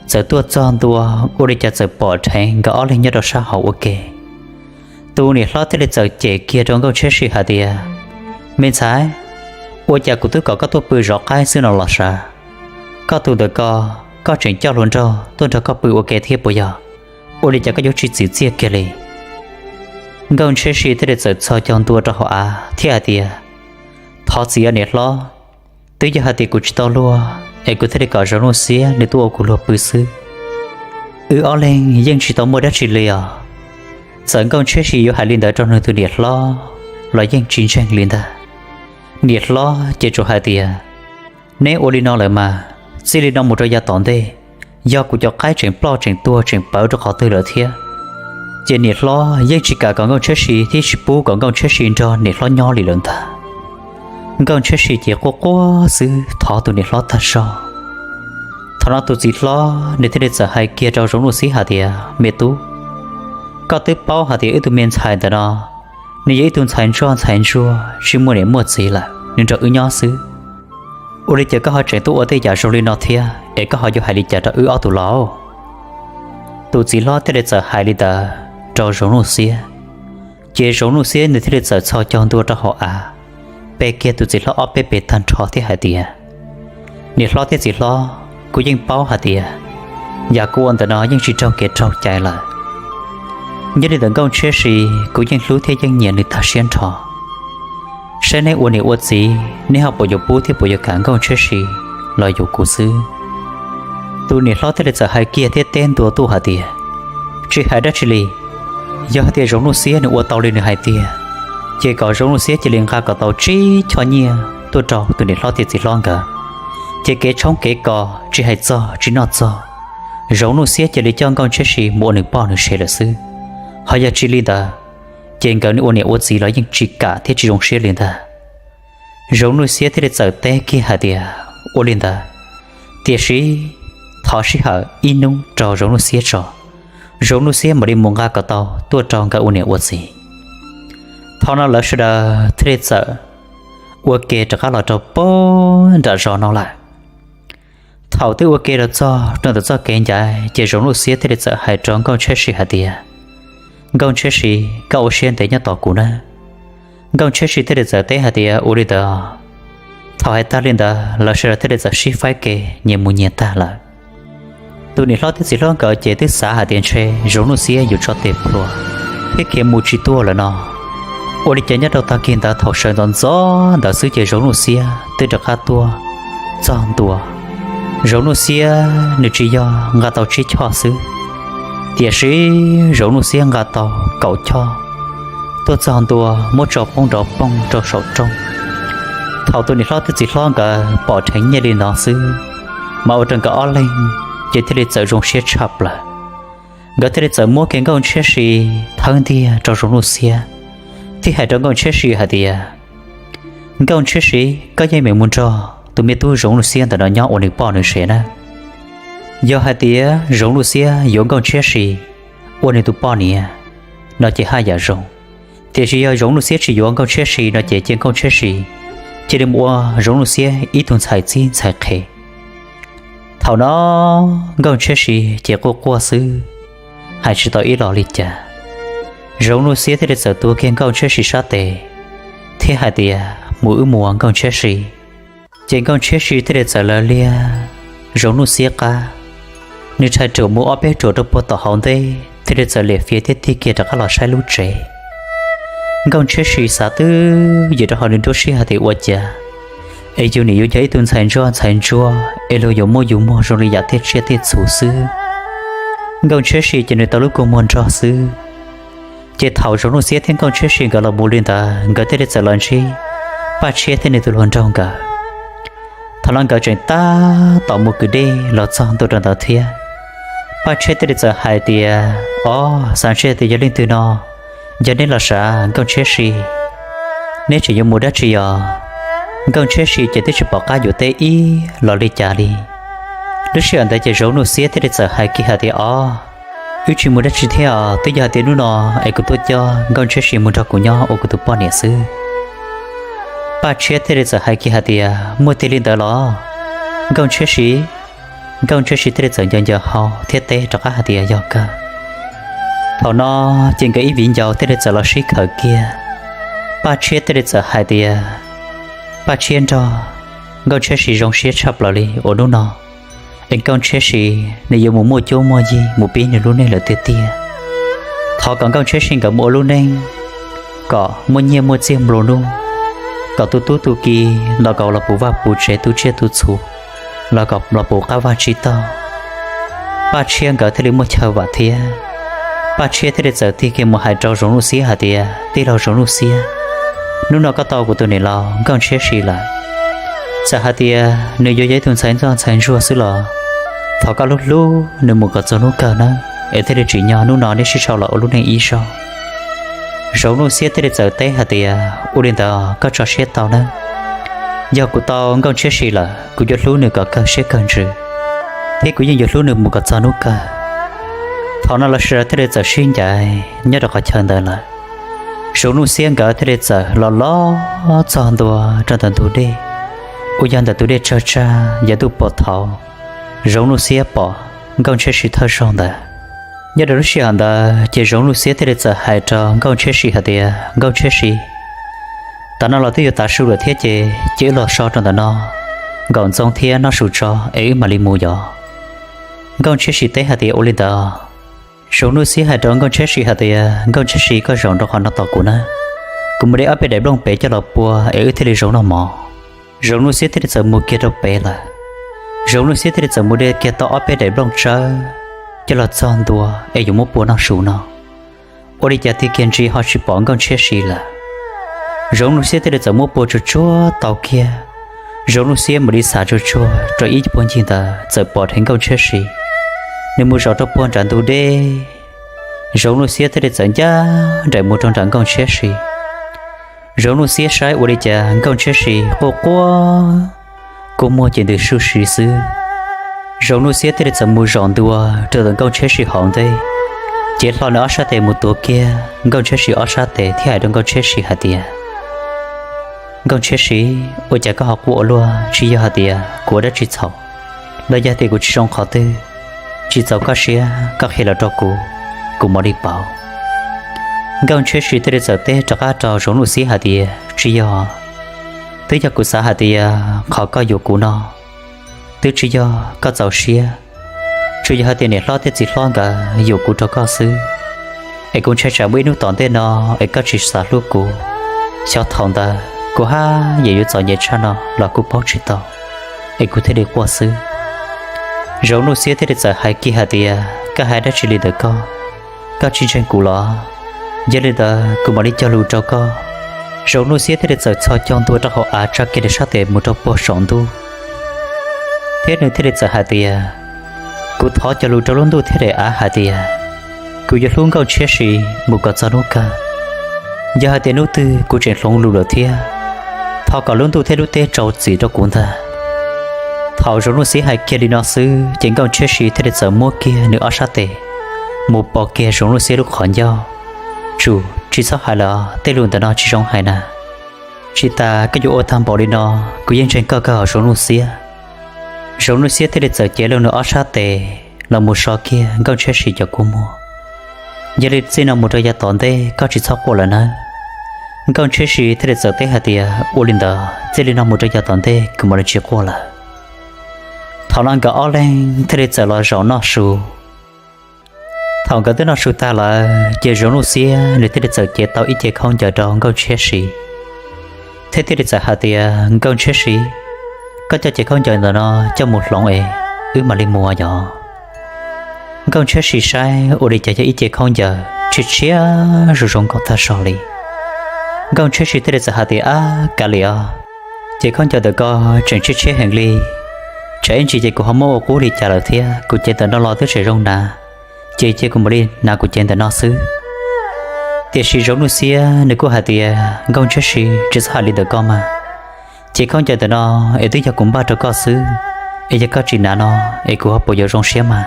txawm tuaj txog ntua, ua li cas txawm pom dheev nkawd ob leeg nyob rau sab hauv ua ke. Tus niam hlob thiaj li txawm cem kiag rau Nkauj Ntshiab Si hais tias, me ntxhais, ua cas kuv twb kom koj tuaj pw zov qaib xwb no los sav? Koj tus ntawm ko, koj tseem coj hluas nraug tuaj nrog koj pw ua ke thiab puas yog? Ua li cas koj yuav tsis txim txiaj kiag li? Nkauj Ntshiab Si thiaj li txawm txhos caug ntua rau hauv av thiab hais tias, thov txim os niam hlob, twb yog hais tias kuv tsis tau luag es kuv thiaj li kom Zoov Nuj Xiab nws tuaj ua kuv luag pw xwb. Wb ob leeg yeej tsis tau muaj dab tsi li os. Txawm Nkauj Ntshiab Si yuav hais li ntawd rau nws tus niam hlob los yeej tsis ntseeg li ntag. Niam hlob ces tsuas hais tias, neb ua li no lawm mas, txij li no mus rau yav tom ntej, yog kuv cov qaib tseem ploj tseem tuag tseem pawv rau qhov twg lawm thiab, ces niam hlob yeej tsis kam kom Nkauj Ntshiab Si thiab tsis pub kom Nkauj Ntshiab Si nrog niam hlob nyob li lawm ntag. Nkauj Ntshiab Si ces quaj quaj xwb thov tus niam hlob tag zog. Thaum no tus txiv hlob nws thiaj li txawm hais kiag rau Zoov Nuj Xiab hais tias, me tub, koj twb paub hais tias wb tus me ntxhais ntawm no, nws yog ib tug ntxhais ntsoj ntxhais ntsuag tsis muaj niam muaj txiv lawm, nws nrog wb nyob xwb. Ua li cas koj ho tseem tuaj ua tej yam zoo li no thiab es koj ho yuav hais li cas rau wb ob tug los? Tus txiv hlob thiaj li txawm hais li ntawd rau Zoov Nuj Xiab, ces Zoov Nuj Xiab nws thiaj li txawm txhos caug ntua rau hauv av, pe kiag tus txiv hlob ob peb pes tag nrho thiab hais tias, niam hlob thiab txiv hlob, kuv yeej paub hais tias yam kuv ua ntawm no yeej tsis raug kev raug cai lawm. Nyob li ntawm Nkauj Ntshiab Si, kuv yeej hlub thiab yeej nyiam nws tag siab nrho. Saib neb ua niam ua txiv neb ho puas yuav pub thiab puas yuav kam Nkauj Ntshiab Si los yuav kuv xwb. Tus niam hlob thiaj li txawm hais kiag thiab teb ntua tuaj hais tias, tsis hais dab tsi li, yog hais tias Zoov Nuj Xiab nws ua tau li nws hais tiag, ces kom Zoov Nuj Xiab cia li nqa kom tau tsib choj nyiaj tuaj rau tus niam hlob thiab txiv hlob nkawd, ces kev tshoob kev kos tsis hais txog tsis noj txog, Zoov Nuj Xiab cia li coj Nkauj Ntshiab Si mus ua nws poj nws sev lawm xwb. Ho yog tsis li ntawd, ces nkawd ua niam ua txiv los yeej tsis kam thiab tsis zoo siab li ntag. Zoov Nuj Xiab thiaj li txawm teb kiag hais tias, ua li ntawd, tiam sis thov sij hawm ib hnub rau Zoov Nuj Xiab tso, Zoov Nuj Xiab mam li mus nqa kom tau tuaj rau nkawd ua niam ua txiv. Thaum no lawv sawv daws thiaj li txawm ua ke rov qab los rau pem nram zos no lawm. Thaum twb ua ke los txog rau ntawm txoj kev ncav ces Zoov Nuj Xiab thiaj li txawm hais rau Nkauj Ntshiab Si hais tias, Nkauj Ntshiab Si, koj ua siab ntev nyob tos kuv nawb. Nkauj Ntshiab Si thiaj li txawm teb hais tias, ua li ntawd. Thaum hais tag li ntawd lawv sawv daws thiaj li txawm sib faib ke nyias mus nyias tag lawm. Tus niam hlob thiab txiv hlob nkawd ces twb xav hais tias ntshe Zoov Nuj Xiab yuav tso tes plhuav thiab khiav mus tsis tuaj lawm no. Ua li cas nyob rau tag kis ntawd thaum sawv ntxov ntxov ntawd xwb ces Zoov Nuj Xiab twb rov qab tuaj txog ntua. Zoov Nuj Xiab nws tsis yog nqa tau tsib choj xwb, tiam sis Zoov Nuj Xiab nqa tau kaum choj tuaj txog ntua muab tso poob nrov poog rau saum rooj. Thaum tus niam hlob thiab txiv hlob nkawd pom dheev nyiaj li no xwb, mas ua rau nkawd ob leeg ces thiaj li txawm zoo siab tshaj plaws. Nkawd thiaj li txawm muab kiag Nkauj Ntshiab Si thawb ntiag rau Zoov Nuj Xiab, thiaj hais rau Nkauj Ntshiab Si hais tias, Nkauj Ntshiab Si, koj yeej meem mus nrog tus me tub Zoov Nuj Xiab ntawm no nyob ua nws poj nws sev na. Yog hais tias Zoov Nuj Xiab yuav Nkauj Ntshiab Si ua nws tus poj niam no ces haj yam zoo, tiam sis yog Zoov Nuj Xiab tsis yuav Nkauj Ntshiab Si no ces cia Nkauj Ntshiab Si cia li mus ua Zoov Nuj Xiab ib tug ntxhais txib ntxhais qhev. Thaum no Nkauj Ntshiab Si ces quaj quaj xwb, hais tsis tau ib los li cas. Zoov Nuj Xiab thiaj li txawm tuav kiag Nkauj Ntshiab Si sab tes thiab hais tias, mus wb mus, Nkauj Ntshiab Si. Ces Nkauj Ntshiab Si thiaj li txawm lawv liag Zoov Nuj Xiab qab, nws rhais ruam mus ob peb ruam rau puag tom hauv ntej thiaj li txawm liam fiav thiab tig kiag rov qab los saib lub tsev. Nkauj Ntshiab Si xav twb ywm rau hauv nws nruab siab hais tias ua cas es yus nim yuav yog ib tug ntxhais ntsuag ntxhais ntsuag es luag yuav muab yus muag zoo li yam tej tsiaj tej txhu xwb. Nkauj Ntshiab Si ces nws tau lub kua muag nrog xwb. Ces thaum Zoov Nuj Xiab thiab Nkauj Ntshiab Si nkawd los mus li ntawd nkawd thiaj li txawm los ntsib Paj Tshiab thiab nws tus hluas nraug nkawd. Thaum no nkawd tseem tab tom mus kwv dej los txog ntua rau ntawd thiab. Paj Tshiab thiaj li txawm hais tias, ob, xav ntshe tias yog leej twg no, yog neb los sav Nkauj Ntshiab Si, neb tseem yuav mus dab tsi os? Nkauj Ntshiab Si ces twb tsis pom qab yuav teb ib los li cas li. Lub sij hawm ntawd ces Zoov Nuj Xiab thiaj li txawm hais kiag hais tias, ob, wb tsis mus dab tsi thiab os, twb yog hais tias hnub no es kuv tuaj coj Nkauj Ntshiab Si mus nrog kuv nyob ua kuv tus poj niam xwb. Paj Tshiab thiaj li txawm hais kiag hais tias, muaj tiag li ntawd los Nkauj Ntshiab Si? Nkauj Ntshiab Si thiaj li txawm nco nco hau thiab teb rov qab hais tias, yog kawg. Thaum no ces nkawd ib viv ncaus thiaj li txawm los sib khawm kiag. Paj Tshiab thiaj li txawm hais tias, Paj Tshiab nrog Nkauj Ntshiab Si zoo siab tshaj plaws li uas hnub no es Nkauj Ntshiab Si nws yuav mus muaj cuab muaj yig mus pib nws lub neej lawm tiag tiag. Thov kom Nkauj Ntshiab Si nkawd mus ua lub neej kom muaj nyiaj muaj txiaj nplua nuj, kom tu tub tu ki los kom los puv vaj puv tsev tu tsiaj tu txhu, los kom los puv qab vaj tsib taug. Paj Tshiab nkawd thiaj li muaj chaw vam thiab. Paj Tshiab thiaj li txawm tig kiag mus hais rau Zoov Nuj Xiab hais tias, tij laug Zoov Nuj Xiab, hnub no koj tau kuv tus niam laus Nkauj Ntshiab Si lawm. Txawm hais tias nws yuav yog ib tug ntxhais ntxuag ntxhais ntsuag xwb los thov koj hlub hlub nws mus kom txog hnub kawg nawb, es thiaj li tsim nyog hnub no neb sib sau los ua lub neej ib zaug. Zoov Nuj Xiab thiaj li txawm teb hais tias, ua li ntawd koj tso siab tau nawb. Yog kuv tau Nkauj Ntshiab Si lawm kuv yuav hlub nws kom kawg siab kawg ntsws, thiab kuv yeej yuav hlub nws mus kom txog hnub kawg. Thaum no lawv sawv daws thiaj li txawm sib ncaim nyob rau qhov chaw ntawd lawm. Zoov Nuj Xiab nkawd thiaj li txawm los los txog ntua rau ntawm ntug dej uas yog ntawm tus dej tsawg tsag yav ntuj puag thaud. Zoov Nuj Xiab pom Nkauj Ntshiab Si thawj zaug ntawd. Nyob rau lub sij hawm ntawd ces Zoov Nuj Xiab thiaj li txawm hais rau Nkauj Ntshiab Si hais tias, Nkauj Ntshiab Si, tam no los twb yuav tav su lawm thiab ces cia wb los so rau ntawm no nkaum ntxoov thiab noj su tso es wb mam li mus yos. Nkauj Ntshiab Si teb hais tias, ua li ntawd. Zoov Nuj Xiab hais rau Nkauj Ntshiab Si hais tias, Nkauj Ntshiab Si, koj zaum rau qhov no tos kuv na, kuv mus de ob peb daim nplooj pem coj los pua es wb thiaj li zaum noj mov. Zoov Nuj Xiab thiaj li txawm mus kiag rau pem lawm. Zoov Nuj Xiab thiaj li txawm mus de kiag tau ob peb daim nplooj tsawb coj los txog ntua es yuav muab pua noj su no. Ua li cas tig kiag ntsis ho tsis pom Nkauj Ntshiab Si lawm. Zoov Nuj Xiab thiaj li txawm muab pua tsuag tsuag tau kiag. Zoov Nuj Xiab mam li xav tsuag tsuag rau ib puag ncig ntawd txawm pom dheev Nkauj Ntshiab Si, nws mus zaum rau puag nram ntug dej. Zoov Nuj Xiab thiaj li txawm ncaj nraim mus rau nram Nkauj Ntshiab Si. Zoov Nuj Xiab saib ua li cas Nkauj Ntshiab Si quaj quaj, kua muag ces ntws suj si xwb. Zoov Nuj Xiab thiaj li txawm mus zaum ntua rau ntawm Nkauj Ntshiab Si hauv ntej, cev hlo nws ob sab tes mus tuav kiag Nkauj Ntshiab Si ob sab tes thiab hais rau Nkauj Ntshiab Si hais tias, Nkauj Ntshiab Si, ua cas koj ho quaj ua luaj? Tsis yog hais tias kuv ua dab tsi txhaum, los yog tias kuv tsis zoo qhov twg, tsis txaus koj siab koj qhia los rau kuv, kuv mam li pauv. Nkauj Ntshiab Si thiaj li txawm teb rov qab rau Zoov Nuj Xiab hais tias, tsis yog, twb yog kuv xav hais tias qhov koj yuav kuv no twb tsis yog koj txaus siab, tsuas yog hais tias niam hlob thiab txiv hlob nkawd yuam kuv rau koj xwb. Es kuv ntshai tsam muaj ib hnub tom ntej no es koj tsis xav hlub kuv, xyov thaum ntawd kuv haj yam yuav txom nyem tshaj no los kuj paub tsis tau, es kuv thiaj li quaj xwb. Zoov Nuj Xiab thiaj li txawm hais kiag hais tias, koj hais dab tsi li ntawd koj? Koj tsis ntseeg kuv los? Yog li ntawd kuv mam li cog lus rau koj. Zoov Nuj Xiab thiaj li txawm txhos caug ntua rau hauv av tsa kiag nws sab tes mus rau puag saum ntuj, thiab nws thiaj li txawm hais tias, kuv thov cog lus rau lub ntuj thiab daim av hais tias, kuv yuav hlub Nkauj Ntshiab Si mus kom txog hnub kawg. Yog hais tias hnub twg kuv tseem hloov lus lawm thiab, thov kom lub ntuj thiab lub teb rau txim rau kuv ntag. Thaum Zoov Nuj Xiab hais kiag li no xwb ces Nkauj Ntshiab Si thiaj li txawm muab kiag nws ob sab tes mus pos kiag Zoov Nuj Xiab lub qhov ncauj. Tsum, tsis txhob hais lawm, tej lus ntawm no tsis zoo hais na. Tsis tas koj yuav ua tag npaum li no, kuv yeej ntseeg koj kawg os Zoov Nuj Xiab. Zoov Nuj Xiab thiaj li txawm cev loo nws ob sab tes los mus so kiag Nkauj Ntshiab Si cov kua muag. Yog li txij no mus rau yav tom ntej koj tsis txhob quaj lawm nawb. Nkauj Ntshiab Si thiaj li txawm teb hais tias, ua li ntawd txij li no mus rau yav tom ntej kuv mam li tsis quaj lawm. Thaum no nkawd ob leeg thiaj li txawm los zaum noj su. Thaum nkawd twb noj su tag lawm ces Zoov Nuj Xiab nws thiaj li txawm cev tau ib ce khaub ncaws rau Nkauj Ntshiab Si, thiab thiaj li txawm hais tias, Nkauj Ntshiab Si, koj coj ce khaub ncaws ntawm no coj mus hloov es wb mam li mus yom. Nkauj Ntshiab Si saib ua li cas yog ib ce khaub ncaws tshiab tshiab zoo zoo nkauj tag zog li. Nkauj Ntshiab Si thiaj li txawm hais tias, ab kav liam os, ce khaub ncaws ntawm koj tseem tshiab tshiab heev li, tsam ib ntsis ces kuv ho muab ua qub li cas lawm thiab, kuv cev ntawm no los twb tseem zoo hnav, ces cia kuv mam li hnav kuv cev ntawm no xwb. Tiam sis Zoov Nuj Xiab nws kuj hais tias, Nkauj Ntshiab Si, tsis txhob hais li ntawm koj mas, ce khaub ncaws ntawm no es twb yog kuv npaj rau koj xwb, es yog koj tsis hnav no es kuv ho puas yuav zoo siab mas.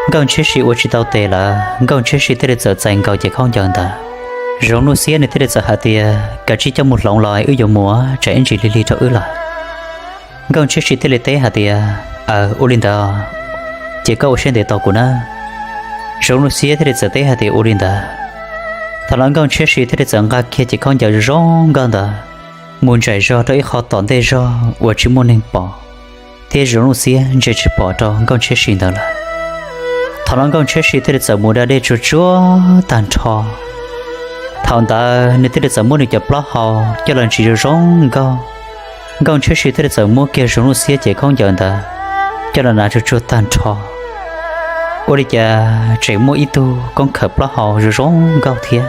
Nkauj Ntshiab Si ua tsis tau tes lawm, Nkauj Ntshiab Si thiaj li txawm txais nkaus ce khaub ncaws ntawd. Zoov Nuj Xiab nws thiaj li txawm hais tias, kav tsij coj mus hloov los wb yuav mus, tsam ib ntsis lig lig rau wb lawm. Nkauj Ntshiab Si thiaj li teb hais tias, aws, ua li ntawd ces koj ua siab ntev tos kuv nawb. Zoov Nuj Xiab thiaj li txawm teb hais tias, ua li ntawd. Thaum no Nkauj Ntshiab Si thiaj li txawm nqa kiag ce khaub ncaws zoo nkauj ntawd mus ntsaim zog rau ib qho tom ntej zog uas tsis muaj neeg pom, thiab Zoov Nuj Xiab ntsia tsis pom rau Nkauj Ntshiab Si ntawd lawm. Thaum no Nkauj Ntshiab Si thiaj li txawm mus da dej tsuag tsuag tag nrho. Thaum ntawd nws thiaj li txawm muab nws cov plaub hau coj los ntsis zoo zoo nkauj. Nkauj Ntshiab Si thiaj li txawm muab kiag Zoov Nuj Xiab ce khaub ncaws ntawd coj los hnav tsuag tsuag tag nrho. Ua li cas tseem muaj ib tug koob khawm plaub hau zoo zoo nkauj thiab.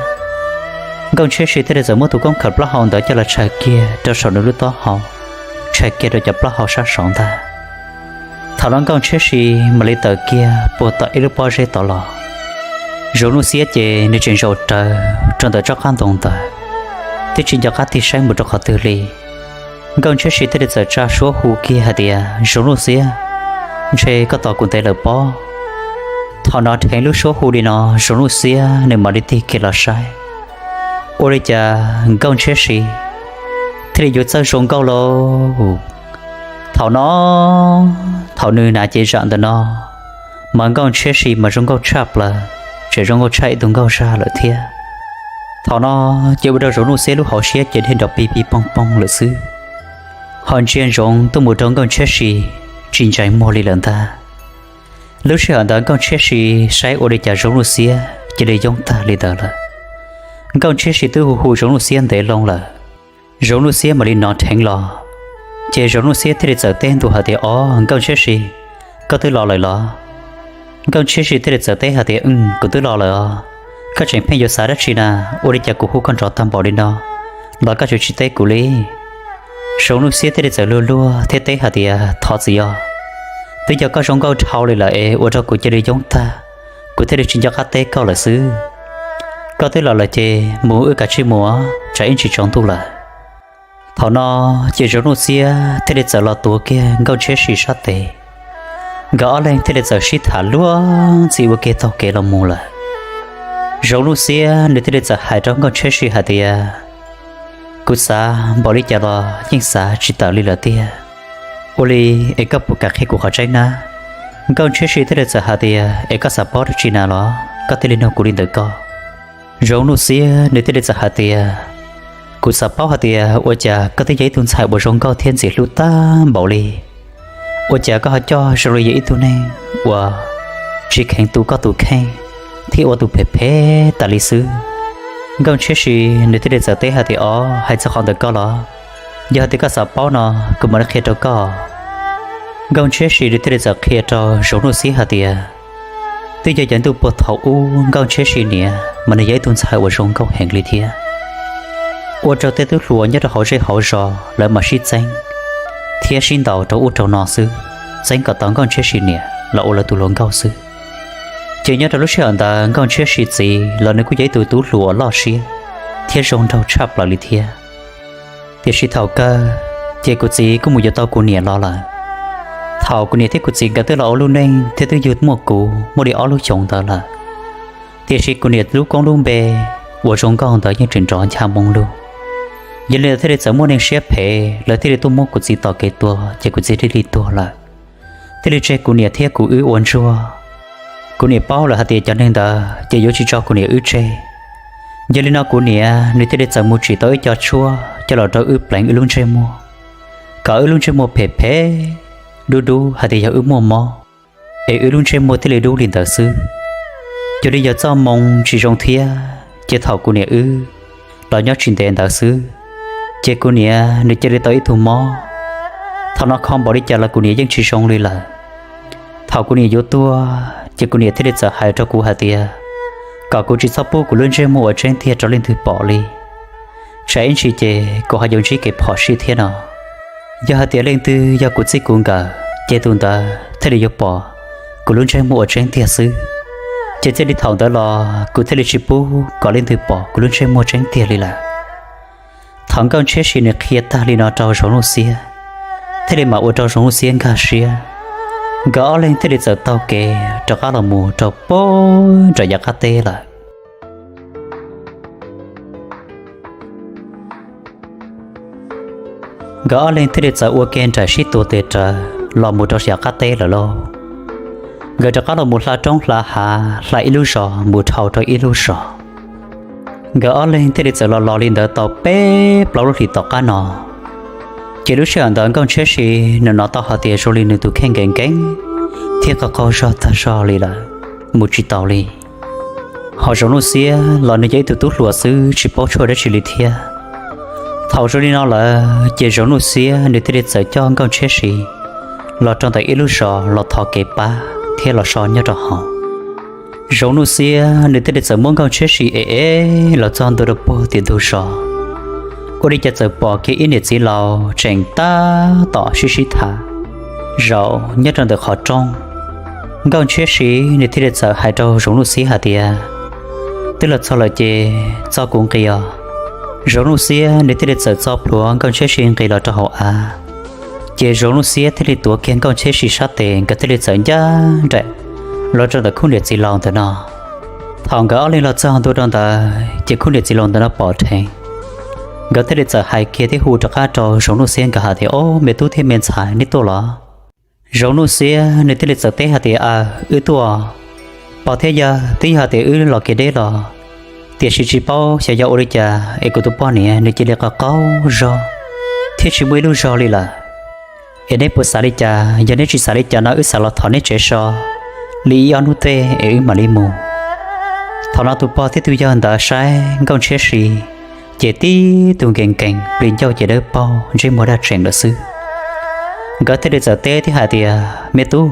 Nkauj Ntshiab Si thiaj li txawm muab tus koob khawm plaub hau ntawd coj los tshaws kiag rau saum nws lub taub hau, tshaws kiag rau cov plaub hau sab saud ntag. Thaum no Nkauj Ntshiab Si mam li tawm kiag puag tom ib lub pob zeb tod los. Zoov Nuj Xiab ces nws tseem zaum rawv rau ntawm tsob qab ntoo ntawd, twb tsis nco qab tig saib mus rau qhov twg li. Nkauj Ntshiab Si thiaj li txawm tsa suab hu kiag hais tias, Zoov Nuj Xiab, ntshe koj tos kuv ntev lawm pob. Thaum no dheev lub suab hu li no Zoov Nuj Xiab nws mam li tig kiag los saib. Ua li cas Nkauj Ntshiab Si thiaj li yuav txawj zoo nkauj lauj. Thaum no, thaum nws hnav cev zam ntawm no, mas Nkauj Ntshiab Si mas zoo nkauj tshaj plaws, tseem zoo nkauj tshaj ib tug nkauj zaj lawm thiab. Thaum no ces ua rau Zoov Nuj Xiab lub hauv siab ces dhia nrov pig pig poog poog lawm xwb, ho ntsia ntsoov tuaj mus rau Nkauj Ntshiab Si tsis ntsais muag li lawm ntag. Lub sij hawm ntawd Nkauj Ntshiab Si saib ua li cas Zoov Nuj Xiab cia li yoob tag li ntawd lawm. Nkauj Ntshiab Si twb hu hu Zoov Nuj Xiab ntev loo lawm, Zoov Nuj Xiab mam li hnov dheev los, Ces Zoov Nuj Xiab thiaj li txawm teb ntua hais tias, Os, Nkauj Ntshiab Si, koj twb los lawm los? Nkauj Ntshiab Si thiaj li txawm teb hais tias, Kuv twb los lawm os. Koj tseem pheej yuav xav dab tsi na? Ua li cas kuv hu koj nrov tag npaum li no los koj tseem tsis teb kuv li? Zoov Nuj Xiab thiaj li txawm luag luag thiab teb hais tias, Thov txim os, twb yog koj zoo nkauj dhau li lawm es ua rau kuv cia li yoob tag, kuv thiaj li tsis nco qab teb koj lawm xwb. Koj twb los lawm ces mus wb kav tsij mus, tsam ib ntsis tsaus ntuj lawm. Thaum no ces Zoov Nuj Xiab thiaj li txawm los tuav kiag Nkauj Ntshiab Si sab tes. Nkawd ob leeg thiaj li txawm sib tham luag ntxhi ua ke taug kev los mus lawm. Zoov Nuj Xiab nws thiaj li txawm hais rau Nkauj Ntshiab Si hais tias, Kuv xav npaum li cas los yeej xav tsis tawm li lawm tiag. Ua li es koj puas kam qhia kuv qhov tseeb na? Nkauj Ntshiab Si thiaj li txawm hais tias, Es koj xav paub dab tsi na los koj thiaj li nug kuv li ntawd ko? Zoov Nuj Xiab nws thiaj li txawm hais tias, Kuv xav paub hais tias ua cas koj twb yog ib tug ntxhais uas zoo nkauj thiab ntxim hlub tag npaum li, ua cas koj ho coj zoo li yog ib tug neeg uas tsis kheev tu koj tus kheej thiab ua tus phem phem tas li xwb? Nkauj Ntshiab Si nws thiaj li txawm teb hais tias, Os, hais txog qhov ntawd ko los, yog hais tias koj xav paub no, kuv mam li qhia rau koj. Nkauj Ntshiab Si nws thiaj li txawm qhia rau Zoov Nuj Xiab hais tias, twb yog yav ntuj puag thaum ub Nkauj Ntshiab Si niam mas nws yog ib tug ntxhais uas zoo nkauj heev li thiab, ua rau tej tub hluas nyob rau hauv zej hauv zos lawv mam sib txeeb thiab sib ntaus rau ub rau no xwb, txeeb kom tau Nkauj Ntshiab Si niam los ua lawv tus hluas nkauj xwb. Ces nyob rau lub sij hawm ntawd Nkauj Ntshiab Si txiv los nws kuj yog ib tug tub hluas uas loj siab thiab zoo nraug tshaj plaws li thiab. Tiam sis thaum kawg ces kuv txiv kuj mus yuav tau kuv niam los lawm. Thaum kuv niam thiab kuv txiv nkawd twb los ua lub neej thiab twb yug muaj kuv muaj li ob lub xyoos ntawd lawm, tiam sis kuv niam lub koob lub npe uas zoo nkauj ntawd yeej tseem nrov ncha moo lug. Yog li ntawd thiaj li txawm muaj neeg siab phem lawv thiaj li tuaj muab kuv txiv tom kev tua ces kuv txiv thiaj li tuag lawm, thiaj li tseg kuv niam thiab kuv wb ua ntsuag. Kuv niam paub lawm hais tias cov neeg ntawd ces yuav tsis tso kuv niam wb tseg. Yog li no kuv niam nws thiaj li txawm mus tsim tau ib co tshuab coj los rau wb pleev wb lub ntsej muag, kom wb lub ntsej muag phem phem dub dub hais tias yog wb muaj mob, es wb lub ntsej muag thiaj li dub li ntawd xwb. Yog li yog txoj moo tsis zoo thiab ces thaum kuv niam wb los nyob tsis ntev ntawd xwb, ces kuv niam nws cia li tau ib tug mob. Thaum no kho npaum li cas los kuv niam yeej tsis zoo li lawm. Thaum kuv niam yuav tuag ces kuv niam thiaj li txawm hais rau kuv hais tias kom kuv tsis txhob pub kuv lub ntsej muag uas tseeb tiag rau leej twg pom li, tsam ib ntsis ces kuv ho yuav ntsib kev phom sij thiab no. Yog hais tias leej twg yog kuv txij kuv nkawm ces tus ntawd thiaj li yuav pom kuv lub ntsej muag uas tseeb tiag xwb. Ces txij li thaum ntawd los kuv thiaj li tsis pub kom leej twg pom kuv lub ntsej muag tseeb tiag li lawm. Thaum Nkauj Ntshiab Si nws qhia tag li no rau Zoov Nuj Xiab, thiaj li mam ua rau Zoov Nuj Xiab nkag siab. Nkawd ob leeg thiaj li txawm taug kev rov qab los mus rau pem nram yav qab teb lawm. Nkawd ob leeg thiaj li txawm ua ke nraim sib tua tes rawv los mus rau yav qab teb lawm lauj. Nkawd rov qab los mus hla roob hla hav hla ib lub zos mus dhau rau ib lub zos. Nkawd ob leeg thiaj li txawm los los li ntawd tau peb plaub lub hlis tom qab no. Ces lub sij hawm ntawd Nkauj Ntshiab Si nws hnov tau hais tias zoo li nws tus kheej nkees nkees thiab qaug qaug zog tag zog li lawm, mus tsis taus li. Ho Zoov Nuj Xiab los nws yog ib tug tub hluas xwb tsis paub tshuaj dab tsi li thiab. Thaum zoo li no lawm ces Zoov Nuj Xiab nws thiaj li txawm coj Nkauj Ntshiab Si los rau ntawm ib lub zos los thov kev pab thiab los so nyob rau hauv. Zoov Nuj Xiab nws thiaj li txawm muab Nkauj Ntshiab Si ev ev los txog ntua rau puag tim ntug zos. Ua li cas txawm pom kiag ib niam txiv laus tseem tab tom sib sib tham zaum nyob rau ntawm qhov rooj. Nkauj Ntshiab Si nws thiaj li txawm hais rau Zoov Nuj Xiab hais tias, Twb los txog lawm ces txo kuv nqis os. Zoov Nuj Xiab nws thiaj li txawm txo plhuav Nkauj Ntshiab Si nqis los rau hauv av. Ces Zoov Nuj Xiab thiaj li tuav kiag Nkauj Ntshiab Si sab tes, nkawd thiaj li txawm ncaj nraim los rau ntawm khub niam txiv laus ntawm no. Thaum nkawd ob leeg los txog ntua rau ntawd ces khub niam txiv laus ntawm no pom dheev. Nkawd thiaj li txawm hais kiag thiab hu rov qab rau Zoov Nuj Xiab nkawd hais tias, Ob, me tub thiab me ntxhais, neb tuaj los? Zoov Nuj Xiab nws thiaj li txawm teb hais tias, Aw, wb tuaj. Pog thiab yawg, twb yog hais tias wb los kev deb los, tiam sis tsis paub xyov yog ua li cas es kuv tus poj niam nws cia li qaug qaug zog thiab tsis muaj ib lub zog li lawm. Es neb puas xav li cas? Yog neb tsis xav li cas no wb xav los thov neb tsev so li ib ob hnub tej es wb mam li mus. Thaum no tus pog thiab tus yawg ntawd saib Nkauj Ntshiab Si ces tib tug nkees nkees, plis ncauj ces dawb paug, ntsej muag daj tseem lawm xwb. Nkawd thiaj li txawm teb thiab hais tias, Me tub,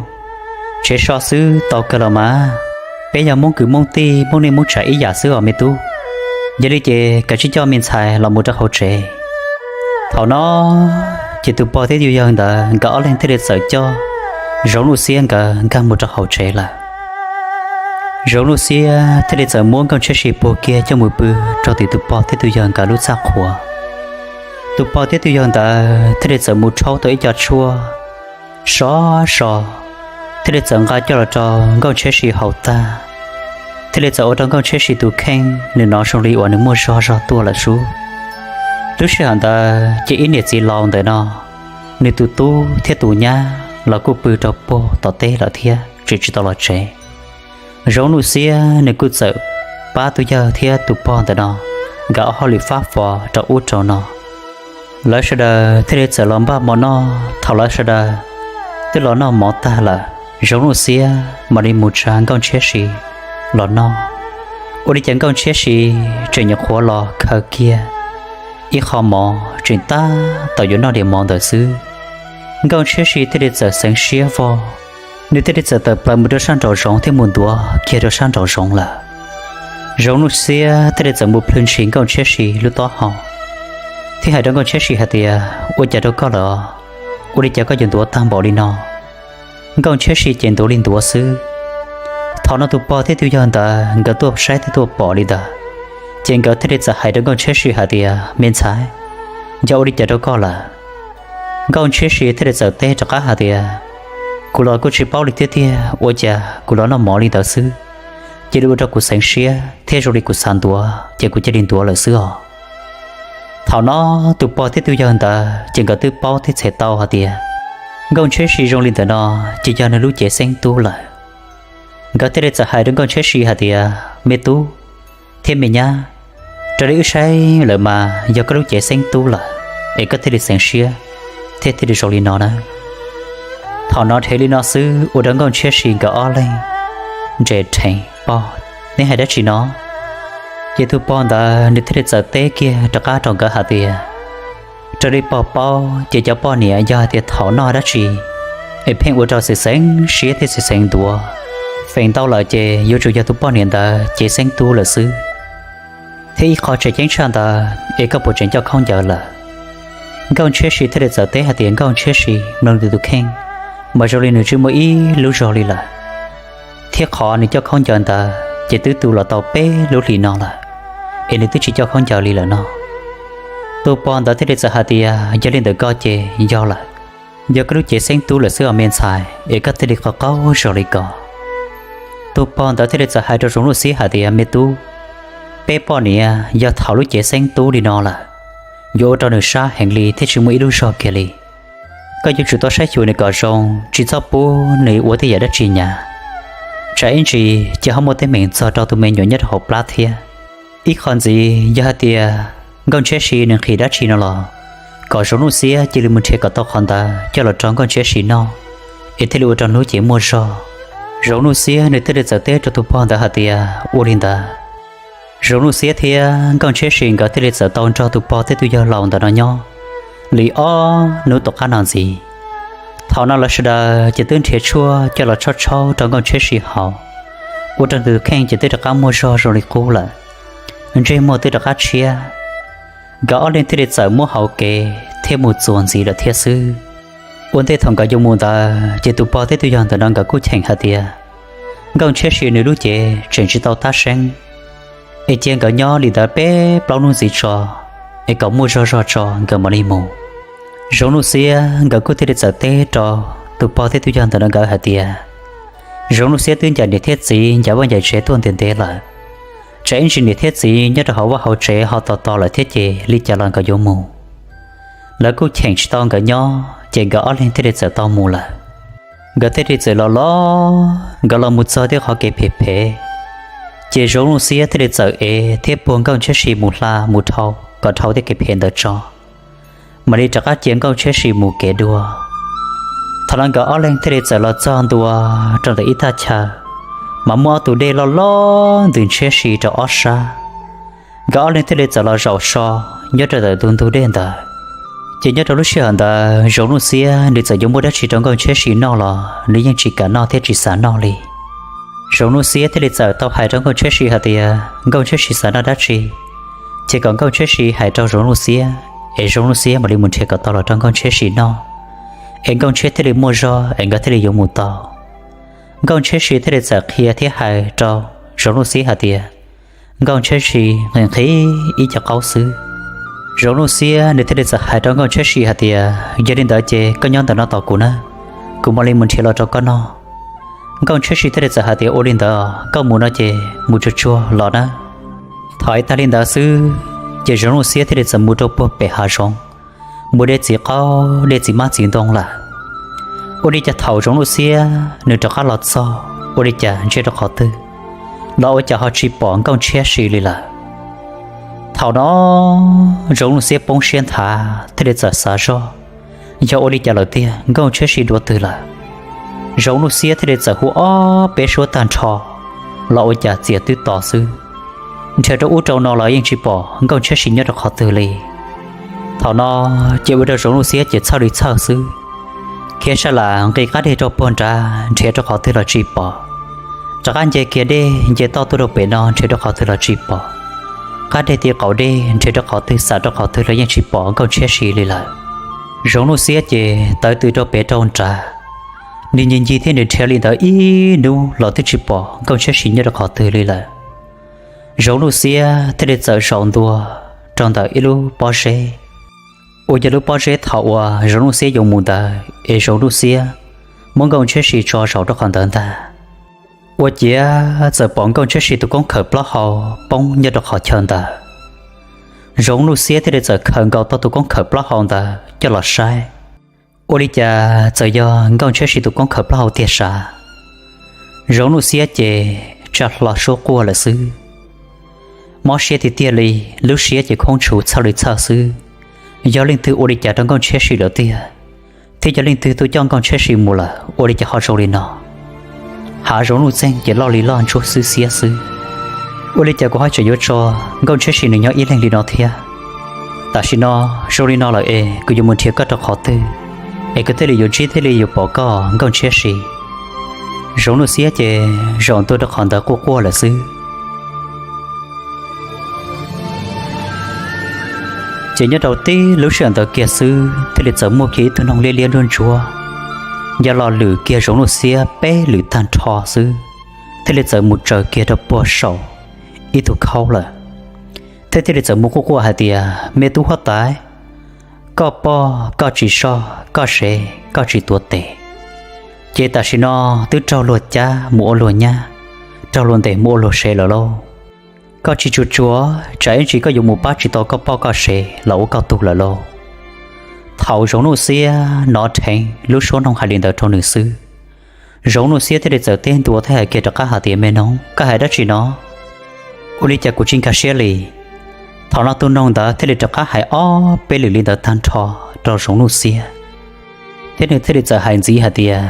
tsev so xwb tau kawg los mas. Peb yog Hmoob kwv Hmoob tij, Hmoob neej Hmoob tsav ib yam xwb os me tub. Yog li ces kav tsij coj me ntxhais los mus rau hauv tsev. Thaum no ces tus pog thiab tus yawg ntawd nkawd ob leeg thiaj li txawm coj Zoov Nuj Xiab nkawd nkag mus rau hauv tsev lawm. Zoov Nuj Xiab thiaj li txawm muab Nkauj Ntshiab Si puag kiag coj mus pw rau tim tus pog thiab tus yawg nkawd lub txaj qhua. Tus pog thiab tus yawg ntawd thiaj li txawm mus rhaub tau ib co tshuaj sov so, thiaj li txawm nqa coj los rau Nkauj Ntshiab Si haus tag, thiaj li txawm ua rau Nkauj Ntshiab Si tus kheej nws hnov zoo li uas nws muaj zog zog tuaj lawm sub. Lub sij hawm ntawd ces ib niam txiv laus ntawm no, nws tus tub thiab tus nyab los kuj pw rau puag tom teb lawm thiab tseem tsis tau los tsev. Zoov Nuj Xiab nws kuj txawm pab tus yawg thiab tus pog ntawm no nkawd ob hauj lwm fab fo rau ub rau no. Lawv sawv daws thiaj li txawm los npaj mov noj. Thaum lawv sawv daws twb los noj mov tag lawm, Zoov Nuj Xiab mam li mus tsa Nkauj Ntshiab Si los noj. Ua li cas Nkauj Ntshiab Si tseem nyuam qhuav los khaws kiag ib qho mov tseem tab tom yuav noj diam mov ntawd xwb, Nkauj Ntshiab Si thiaj li txawm xeev siab vog, nws thiaj li txawm tawm plaws mus rau sab nraum zoov thiab mus ntuav kiag rau sab nraum zoov lawm. Zoov Nuj Xiab thiaj li txawm mus plhws ntshis Nkauj Ntshiab Si lub taub hau thiab hais rau Nkauj Ntshiab Si hais tias, Ua cas rau koj lawm? Ua li cas koj yuav ntuav tag npaum li no? Nkauj Ntshiab Si ces ntuav li ntuav xwb. Thaum no tus pog thiab tus yawg ntawd nkawd tuaj saib thiab tuaj pom li ntawd, ces nkawd thiaj li txawm hais rau Nkauj Ntshiab Si hais tias, Me ntxhais, yog ua li cas rau koj lawm? Nkauj Ntshiab Si thiaj li txawm teb rov qab hais tias, Kuv los kuj tsis paub li thiab tiag, ua cas kuv los noj mov li ntawd xwb, cia li ua rau kuv xeev siab thiab zoo li kuv xav ntuav ces kuv cia li ntuav lawm xwb os. Thaum no tus pog thiab tus yawg ntawd ces nkawd twb paub thiab txhais tau hais tias Nkauj Ntshiab Si zoo li ntawm no ces yog nws lub cev xeeb tub lawm. Nkawd thiaj li txawm hais rau Nkauj Ntshiab Si hais tias, Me tub thiab me nyab, raws li wb saib lawm mas yog koj lub cev xeeb tub lawm, es koj thiaj li xeev siab thiab thiaj li zoo li no na. Thaum no dheev li no xwb ua rau Nkauj Ntshiab Si nkawd ob leeg nres rhees, Pog, neb hais dab tsi no? Ces tus pog ntawd nws thiaj li txawm teb kiag rov qab rau nkawd hais tias, Raws li pog paub ces cov poj niam yog hais tias thaum noj dab tsi es pheej ua rau xeev xeev siab thiab xeev xeev ntuav, feem ntau lawm ces yuav tsum yog tus poj niam ntawd cev xeeb tub lawm xwb. Thiab ib qho tseem ceeb tshaj ntawd es koj puas tseem coj khaub ncaws lawm? Nkauj Ntshiab Si thiaj li txawm teb hais tias Nkauj Ntshiab Si mloog nws tus kheej mas zoo li nws tsis muaj ib lub zog li lawm, thiab qhov nws coj khaub ncaws ntawd ces twb tu los tau peb lub hlis no lawm, es nws twb tsis coj khaub ncaws li lawm no. Tus pog ntawd thiaj li txawm hais tias, Yog li ntawm koj ces yog lawm, yog koj lub cev xeeb tub lawm xwb os me ntxhais, es koj thiaj li qaug qaug zog li ko. Tus pog ntawd thiaj li txawm hais rau Zoov Nuj Xiab hais tias, Me tub, peb poj niam yog thaum lub cev xeeb tub li no lawm, yuav ua rau nws sab heev li thiab tsis muaj ib lub zog kiag li. Koj yuav tsum tau saib xyuas nws kom zoo, tsis txhob pub nws ua tej yam dab tsi nyam, tsam ib ntsis ces ho muaj teeb meem txog rau tus me nyuam nyob rau hauv plab thiab. Ib qho ntxiv yog hais tias Nkauj Ntshiab Si nws nqhis dab tsi no los kom Zoov Nuj Xiab cia li mus nrhiav kom tau qhov ntawd coj los rau Nkauj Ntshiab Si noj, es thiaj li ua rau hnub ces muaj zog. Zoov Nuj Xiab nws thiaj li txawm teb rau tus pog ntawd hais tias, Ua li ntawd. Zoov Nuj Xiab thiab Nkauj Ntshiab Si nkawd thiaj li txawm tau nrog tus pog thiab tus yawg laus ntawm no nyob li ob hnub tom qab no ntxiv. Thaum no lawv sawv daws ces twb nrhiav tshuaj coj los tshaub tshaub rau Nkauj Ntshiab Si haus, ua rau nws tus kheej ces twb rov qab muaj zog zoo li qub lawm, ntsej muag twb rov qab tshiab. Nkawd ob leeg thiaj li txawm muab hauv kev thiab mus txuas ntxiv lawm thiab xwb. Ua ntej thaum nkawd yuav mus ntawd ces tus pog thiab tus yawg ntawm no nkawd kuj cheem hais tias Nkauj Ntshiab Si nws lub cev tseem tsis tau tab seeb, es cia nkawd nyob li ntawd peb plaub hnub ntxiv tso, es kom muaj zog zog tso nkawd mam li mus. Zoov Nuj Xiab nkawd kuj thiaj li txawm teb rau tus pog thiab tus yawg ntawm no nkawd hais tias, Zoov Nuj Xiab twb ncaim niam thiab txiv ncaim vaj ncaim tsev tuaj ntev ntev lawm, tsam ib ntsis niam thiab txiv nyob rau hauv vaj hauv tsev ho tos tos lawm thiab ces li cas los nkawd yuav mus. Lawv kuj cheem tsis tau nkawd nyob ces nkawd ob leeg thiaj li txawm tau mus lawm. Nkawd thiaj li txawm los los nkawd los mus txog tej qhov kev phem phem, ces Zoov Nuj Xiab thiaj li txawm ev thiab puag Nkauj Ntshiab Si mus hla mus dhau kom dhau tej kev phem ntawd tso, mam li rov qab cia Nkauj Ntshiab Si mus kev dua. Thaum no nkawd ob leeg thiaj li txawm los txog ntua rau ntawm ib thaj chaw, mas muaj ob tug dej loj loj ntws ntshiab si rau ob sab. Nkawd ob leeg thiaj li txawm los zaum so nyob rau ntawm tus ntug dej ntawd, Ces nyob rau lub sij hawm ntawd Zoov Nuj Xiab nws txawm yuav muaj dab tsi rau Nkauj Ntshiab Si noj los nws yeej tsis kam noj thiab tsis xav noj li. Zoov Nuj Xiab thiaj li txawm tau hais rau Nkauj Ntshiab Si hais tias Nkauj Ntshiab Si xav noj dab tsi, ces kom Nkauj Ntshiab Si hais rau Zoov Nuj Xiab es Zoov Nuj Xiab mam li mus nrhiav kom tau los rau Nkauj Ntshiab Si noj, es Nkauj Ntshiab thiaj li muaj zog es nkawd thiaj li yuav mus tau. Nkauj Ntshiab Si thiaj li txawm qhia thiab hais rau Zoov Nuj Xiab hais tias Nkauj Ntshiab Si nqhis nqhis ib co qaub xwb. Zoov Nuj Xiab nws thiaj li txawm hais rau Nkauj Ntshiab Si hais tias yog li ntawd ces koj nyob ntawm no tos kuv na, kuv mam li mus nrhiav los rau koj noj. Nkauj Ntshiab Si thiaj li txawm hais tias ua li ntawd koj mus no ces mus tsuag tsuag los na. Thaum hais tag li ntawd xwb, ces Zoov Nuj Xiab thiaj li txawm mus rau puag pem hav zoov, mus de txiv qaub de txiv mab txiv ntoo lawm. Ua li cas thaum Zoov Nuj Xiab nws rov qab los txog ua li cas ntsia rau qhov twg los ua cas ho tsis pom Nkauj Ntshiab Si li lawm. Thaum no Zoov Nuj Xiab poob siab nthav thiaj li txawm xav zoj, yog ua li cas lawm tiag, Nkauj Ntshiab Si dua twg lawm. Zoov Nuj Xiab thiaj li txawm hu ob peb suab tag nrho los ua cas txias twb to xwb. Nrhiav rau ub rau no los yeej tsis pom Nkauj Ntshiab Si nyob rau qhov twg li. Thaum no ces ua rau Zoov Nuj Xiab ces txhawj li txhawj xwb, khiav sab lam nqis qab deg rau puag nrad nrhiav rau qhov twg los tsis pom. Rov qab nce kiag dej nce toj tuaj rau pem no nrhiav rau qhov twg los tsis pom. Qab deg ti qaum dej nrhiav rau qhov twg xam rau qhov twg los yeej tsis pom Nkauj Ntshiab Si li lawm. Zoov Nuj Xiab ces tawv tws rau pem rau nrad, nws ncig ncig thiab nws nrhiav li ntawd ib hnub los twb tsis pom Nkauj Ntshiab Si nyob rau qhov twg li lawm. Zoov Nuj Xiab thiaj li txawm zaum ntua rau ntawm ib lub pob zeb, uas yog lub pob zeb thaum uas Zoov Nuj Xiab yuav mus ntawd es Zoov Nuj Xiab muab Nkauj Ntshiab Si tso zaum rau qhov ntawd ntag. Ua ciav txawm pom Nkauj Ntshiab Si tus koob khawm plaub hau poob nyob rau qhov chaw ntawd. Zoov Nuj Xiab thiaj li txawm khaws nkaus tau tus koob khawm plaub hau ntawd coj los saib, ua li cas txawm yog Nkauj Ntshiab Si tus koob khawm plaub hau tiag sav. Zoov Nuj Xiab ces tsa hlo suab quaj lawm xwb. Mob siab tiag tiag li, lub siab ces khoob tshuv txhawj li txhawj xwb. Yog leej twg ua li cas rau Nkauj Ntshiab Si lawm tiag, thiab yog leej twg tuaj coj Nkauj Ntshiab Si mus lawm ua li cas ho zoo li no. Hav zoov nuj txeeg ces loj li loj ntsuab xwb xiab xwb. Ua li cas kuv ho tseem yuav tso Nkauj Ntshiab Si nws nyob ib leeg li no thiab? Tam sim no zoo li no lawm es kuv yuav mus nrhiav koj rau qhov twg es kuv thiaj li yuav ntsib thiaj li yuav pom koj Nkauj Ntshiab Si? Zoov Nuj Xiab ces zaum ntua rau qhov ntawd quaj quaj lawm xwb. Ces nyob rau tib lub sij hawm ntawd kiag xwb thiaj li txawm muaj kiag ib tug noog liab liab ntsuab ntsuab nyob los lwm kiag Zoov Nuj Xiab peb lwm tag nrho xwb, thiaj li txawm mus tsaws kiag rau puag saum ib tug khaub lawm, thiab thiaj li txawm mus quaj quaj hais tias, Me tub huab tais, koj poj koj tsis soj, koj sev koj tsis tuav tes, ces tam sim no twb raug luag cab mus ua luag nyab, raug luag ntes mus ua luag sev lawm lauj. Koj tsis tsuag tsuag, tsam ib ntsis koj yuav mus pab tsis tau koj poj koj sev los ua koj tug lawm lauj. Thaum Zoov Nuj Xiab hnov dheev lub suab noog hais li ntawd rau nws xwb, Zoov Nuj Xiab thiaj li txawm teb ntua thiab hais kiag rov qab hais tias, Me noog, koj hais dab tsi no? Ua li cas kuv tsis nkag siab li? Thaum no tus noog ntawd thiaj li rov qab hais ob peb lwm li ntawd tag nrho rau Zoov Nuj Xiab, thiab nws thiaj li txawm hais ntxiv hais tias,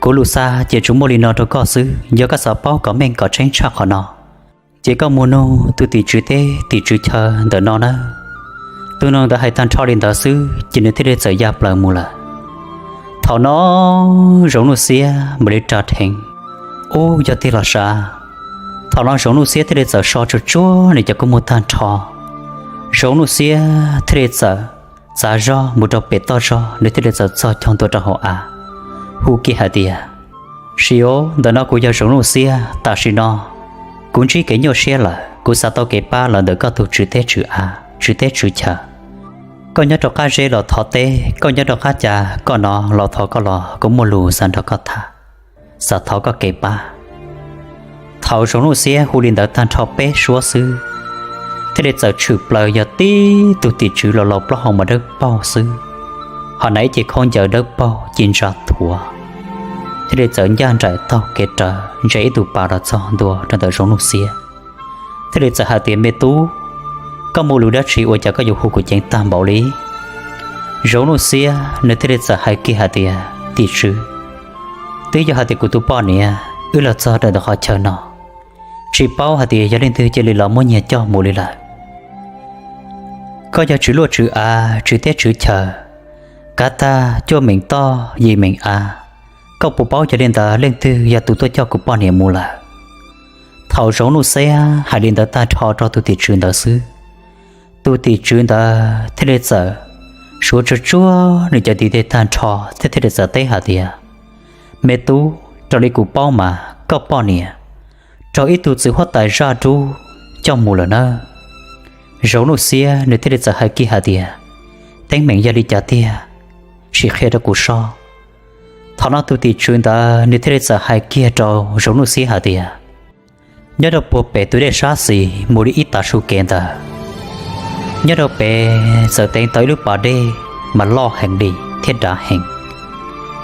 Kuv lus xav ces tsuas muaj li no rau koj xwb, yog koj xav paub kom meej kom tseeb tshaj qhov no, ces koj mus nug tus tim tswv teb tim tswv chaw ntawm no nawb. Tus noog ntawd hais tag nrho li ntawd xwb ces nws thiaj li txawm ya plaws mus lawm. Thaum no Zoov Nuj Xiab mam li ras dheev, Ub, yog tiag los sav? Thaum no Zoov Nuj Xiab thiaj li txawm so tsuag tsuag nws cov kua muag tag nrho. Zoov Nuj Xiab thiaj li txawm txav zog mus rau pem toj zog, nws thiaj li txawm txog caug ntua rau hauv av, hu kiag hais tias, Siv, ntawm no kuv yog Zoov Nuj Xiab. Tam sim no kuv ntsib kev nyuaj siab lawm, kuv xav tau kev pab los ntawm koj tus tswv teb tswv av, tswv teb tswv chaw. Koj nyob rau qab zeb los thov teb, koj nyob rau qab ca koj no los thov koj los, kuv muaj lus xav nrog koj tham, xav thov koj kev pab. Thaum Zoov Nuj Xiab hu li ntawd tag nrho peb suab xwb, thiaj li txawm tshwm plaws yog tib tug tim tswv laus laus plaub hau mas dawb paug xwb, ho hnav ib ce khaub ncaws dawb paug ci ntsa thuav, thiaj li txawm ncaj nraim taug kev rawv ntsia ib tug pas los txog ntua rau ntawm Zoov Nuj Xiab, thiaj li txawm hais tias, Me tub, koj muaj lus dab tsi ua cas koj yuav hu kuv ceev tag npaum li? Zoov Nuj Xiab nws thiaj li txawm hais kiag hais tias, Tim tswv, twb yog hais tias kuv tus poj niam wb los txog rau ntawm qhov chaw no, tsis paub hais tias yog leej twg cia li los muab nyiag coj mus li lawm. Koj yog tswv luaj tswv av, tswv teb tswv chaw, kav tag cuaj meem toj yim meem av, koj puas paub yog li ntawd leej twg yog tus tuaj coj kuv poj niam mus lawm? Thaum Zoov Nuj Xiab hais li ntawd tag nrho rau tus tim tswv ntawd xwb, tus tim tswv ntawd thiaj li txawm suav tsuag tsuag nws cov ntiv tes tag nrho thiab thiaj li txawm teb hais tias, Me tub, raws li kuv paub mas koj poj niam raug ib tug txiv huab tais zaj dub coj mus lawm nawb. Zoov Nuj Xiab nws thiaj li txawm hais kiag hais tias, Teeb meem yog li cas tiag, sim qhia rau kuv sob. Thaum no tus tim tswv ntawd nws thiaj li txawm hais kiag rau Zoov Nuj Xiab hais tias, Nyob rau puag pem tus dej sab xis mus li ib tav su kev ntawd, nyob rau pem txawm teev tau ib lub pas dej mas loj heev li thiab dav heev.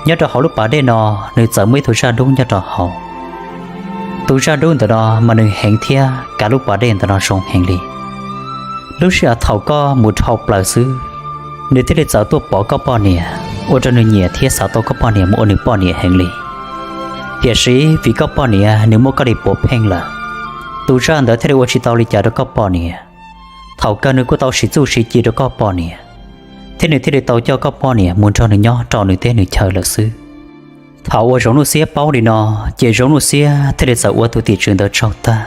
Nyob rau hauv lub pas dej no, nws txawm muaj ib tug zaj dub nyob rau hauv. Tus zaj dub ntawm no mas nws heev thiab kav lub pas dej ntawm no zoo heev li. Lub sij hawm thaum koj mus dhau plaws xwb, nws thiaj li txawm tuaj pom koj poj niam, ua rau nws nyiam thiab xav tau koj poj niam mus ua nws poj niam heev li. Tiam sis vim koj poj niam nws muab koj li puav pheej lawm, tus zaj ntawd thiaj li ua tsis tau li cas rau koj poj niam. Thaum kawg nws kuj tau siv txuj siv ci rau koj poj niam, thiab nws thiaj li tau coj koj poj niam mus nrog nws nyob rau nws teb nws chaw lawm xwb. Thaum uas Zoov Nuj Xiab paub li no, ces Zoov Nuj Xiab thiaj li txawm ua tus tim tswv ntawd tsaug tag,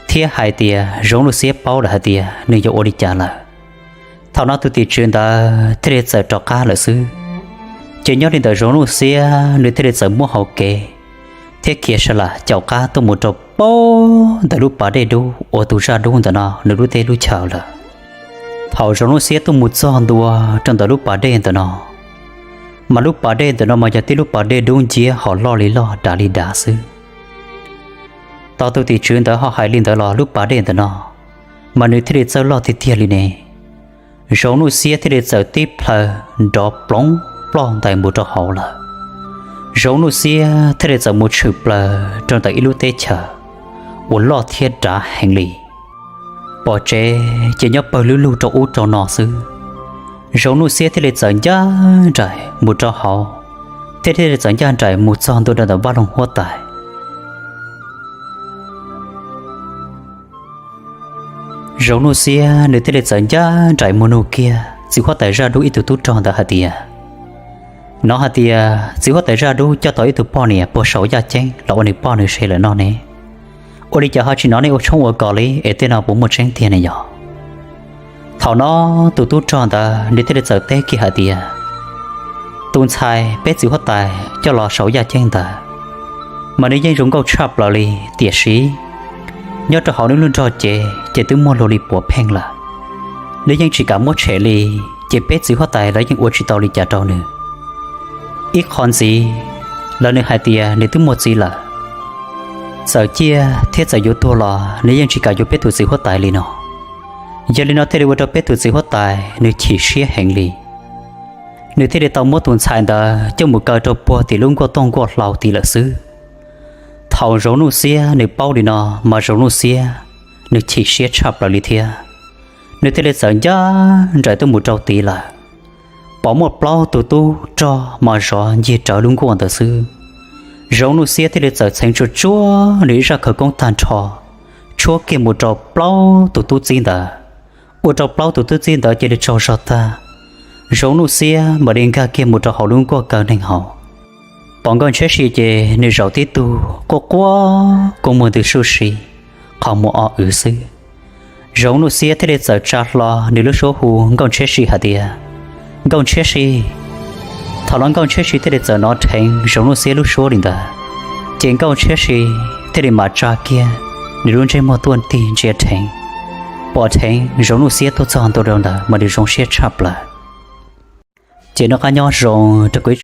thiab hais tias Zoov Nuj Xiab paub lawm hais tias nws yuav ua li cas lawm. Thaum no tus tim tswv ntawd thiaj li txawm rov qab lawm xwb. Ces nyob li ntawm Zoov Nuj Xiab nws thiaj li txawm muab hau kev thiab khiav sa lam caum qab tuaj mus rau puag ntawm lub pas dej dub uas tus zaj dub ntawm no nws lub teb lub chaw lawm. Thaum Zoov Nuj Xiab tuaj mus txog ntua rau ntawm lub pas dej ntawm no, mas lub pas dej ntawm no mas yog tib lub pas dej dub nciab ho loj li loj dav li dav xwb. Tau tus tim tswv ntawd ho hais li ntawd los lub pas dej ntawm no mas nws thiaj li txawj loj tiag tiag li ne. Zoov Nuj Xiab thiaj li txawm tib plhaw nrov ploov ploj ntais mus rau hauv lawm. Zoov Nuj Xiab thiaj li txawm mus tshwm plaws rau ntawm ib lub teb chaws uas loj thiab dav heev li. Pom tsev ces nyob pawg lug lug rau ub rau no xwb. Zoov Nuj Xiab thiaj li txawm ncaj nraim mus rau hauv, thiab thiaj li txawm ncaj nraim mus txog ntua rau ntawm vaj loog huab tais. Zoov Nuj Xiab nws thiaj li txawm ncaj nraim mus nug kiag txiv huab tais zaj dub ib tug tub rog ntawd hais tias, Nov hais tias txiv huab tais zaj dub coj tau ib tug poj niam puag saum yaj ceeb los ua nws poj nws sev lawm no ne. Ua li cas ho tsis hnov nej ua tshoob ua kos li es tej no puas muaj tseeb tiag ne yog? Thaum no tus tub rog ntawd nws thiaj li txawm teb kiag hais tias, Tus ntxhais peb txiv huab tais coj los saum yaj ceeb ntawd mas nws yeej zoo nkauj tshaj plaws li, tiam sis nyob rau hauv nws lub nrog cev ces twb muaj luag li puav pheej lawm. Nws yeej tsis kam muab tshem li, ces peb txiv huab tais lawv yeej ua tsis tau li cas rau nws. Ib qho ntxiv, lawv nws hais tias nws twb muaj txiv lawm, txawm ciaj thiab txawm yuav tuag los nws yeej tsis kam yuav peb tus txiv huab tais li no. Yog li no thiaj li ua rau peb tus txiv huab tais nws chim siab heev li. Nws thiaj li tau muab tus ntxhais ntawd coj mus kaw rau puag tim lub nkuaj tooj nkuaj hlau tid lawm xwb. Thaum Zoov Nuj Xiab nws paub li no mas Zoov Nuj Xiab nws chim siab tshaj plaws li thiab. Nws thiaj li txawm ncaj nraim tuaj mus rau tid lawm, pom muaj plaub tus tub rog mas zov ncig rawv lub nkuaj ntawd xwb. Zoov Nuj Xiab thiaj li txawm txheev tsuag tsuag nws ib zaj khawv koob tag nrho, tshuab kiag mus rau plaub tus tub txib ntawd, ua rau plaub tus tub txib ntawd cia li tsaug zog tag. Zoov Nuj Xiab mam li nkag kiag mus rau hauv lub nkuaj kaw neeg hauv. Pom Nkauj Ntshiab Si ces nws zaum tib tug quaj quaj kua muag ntws suj si, qhov muag o wv xwb. Zoov Nuj Xiab thiaj li txawm tsa hlo nws lub suab hu Nkauj Ntshiab Si hais tias, Nkauj Ntshiab Si. Thaum no Nkauj Ntshiab Si thiaj li txawm hnov dheev Zoov Nuj Xiab lub suab li ntawd, ces Nkauj Ntshiab Si thiaj li mam tsa kiag nws lub ntsej muag tuaj tig ntsia dheev. Pom dheev Zoov Nuj Xiab tuaj txog ntua rau ntawd mas nws zoo siab tshaj plaws. Ces noj qab nyob zoo rau kuv ib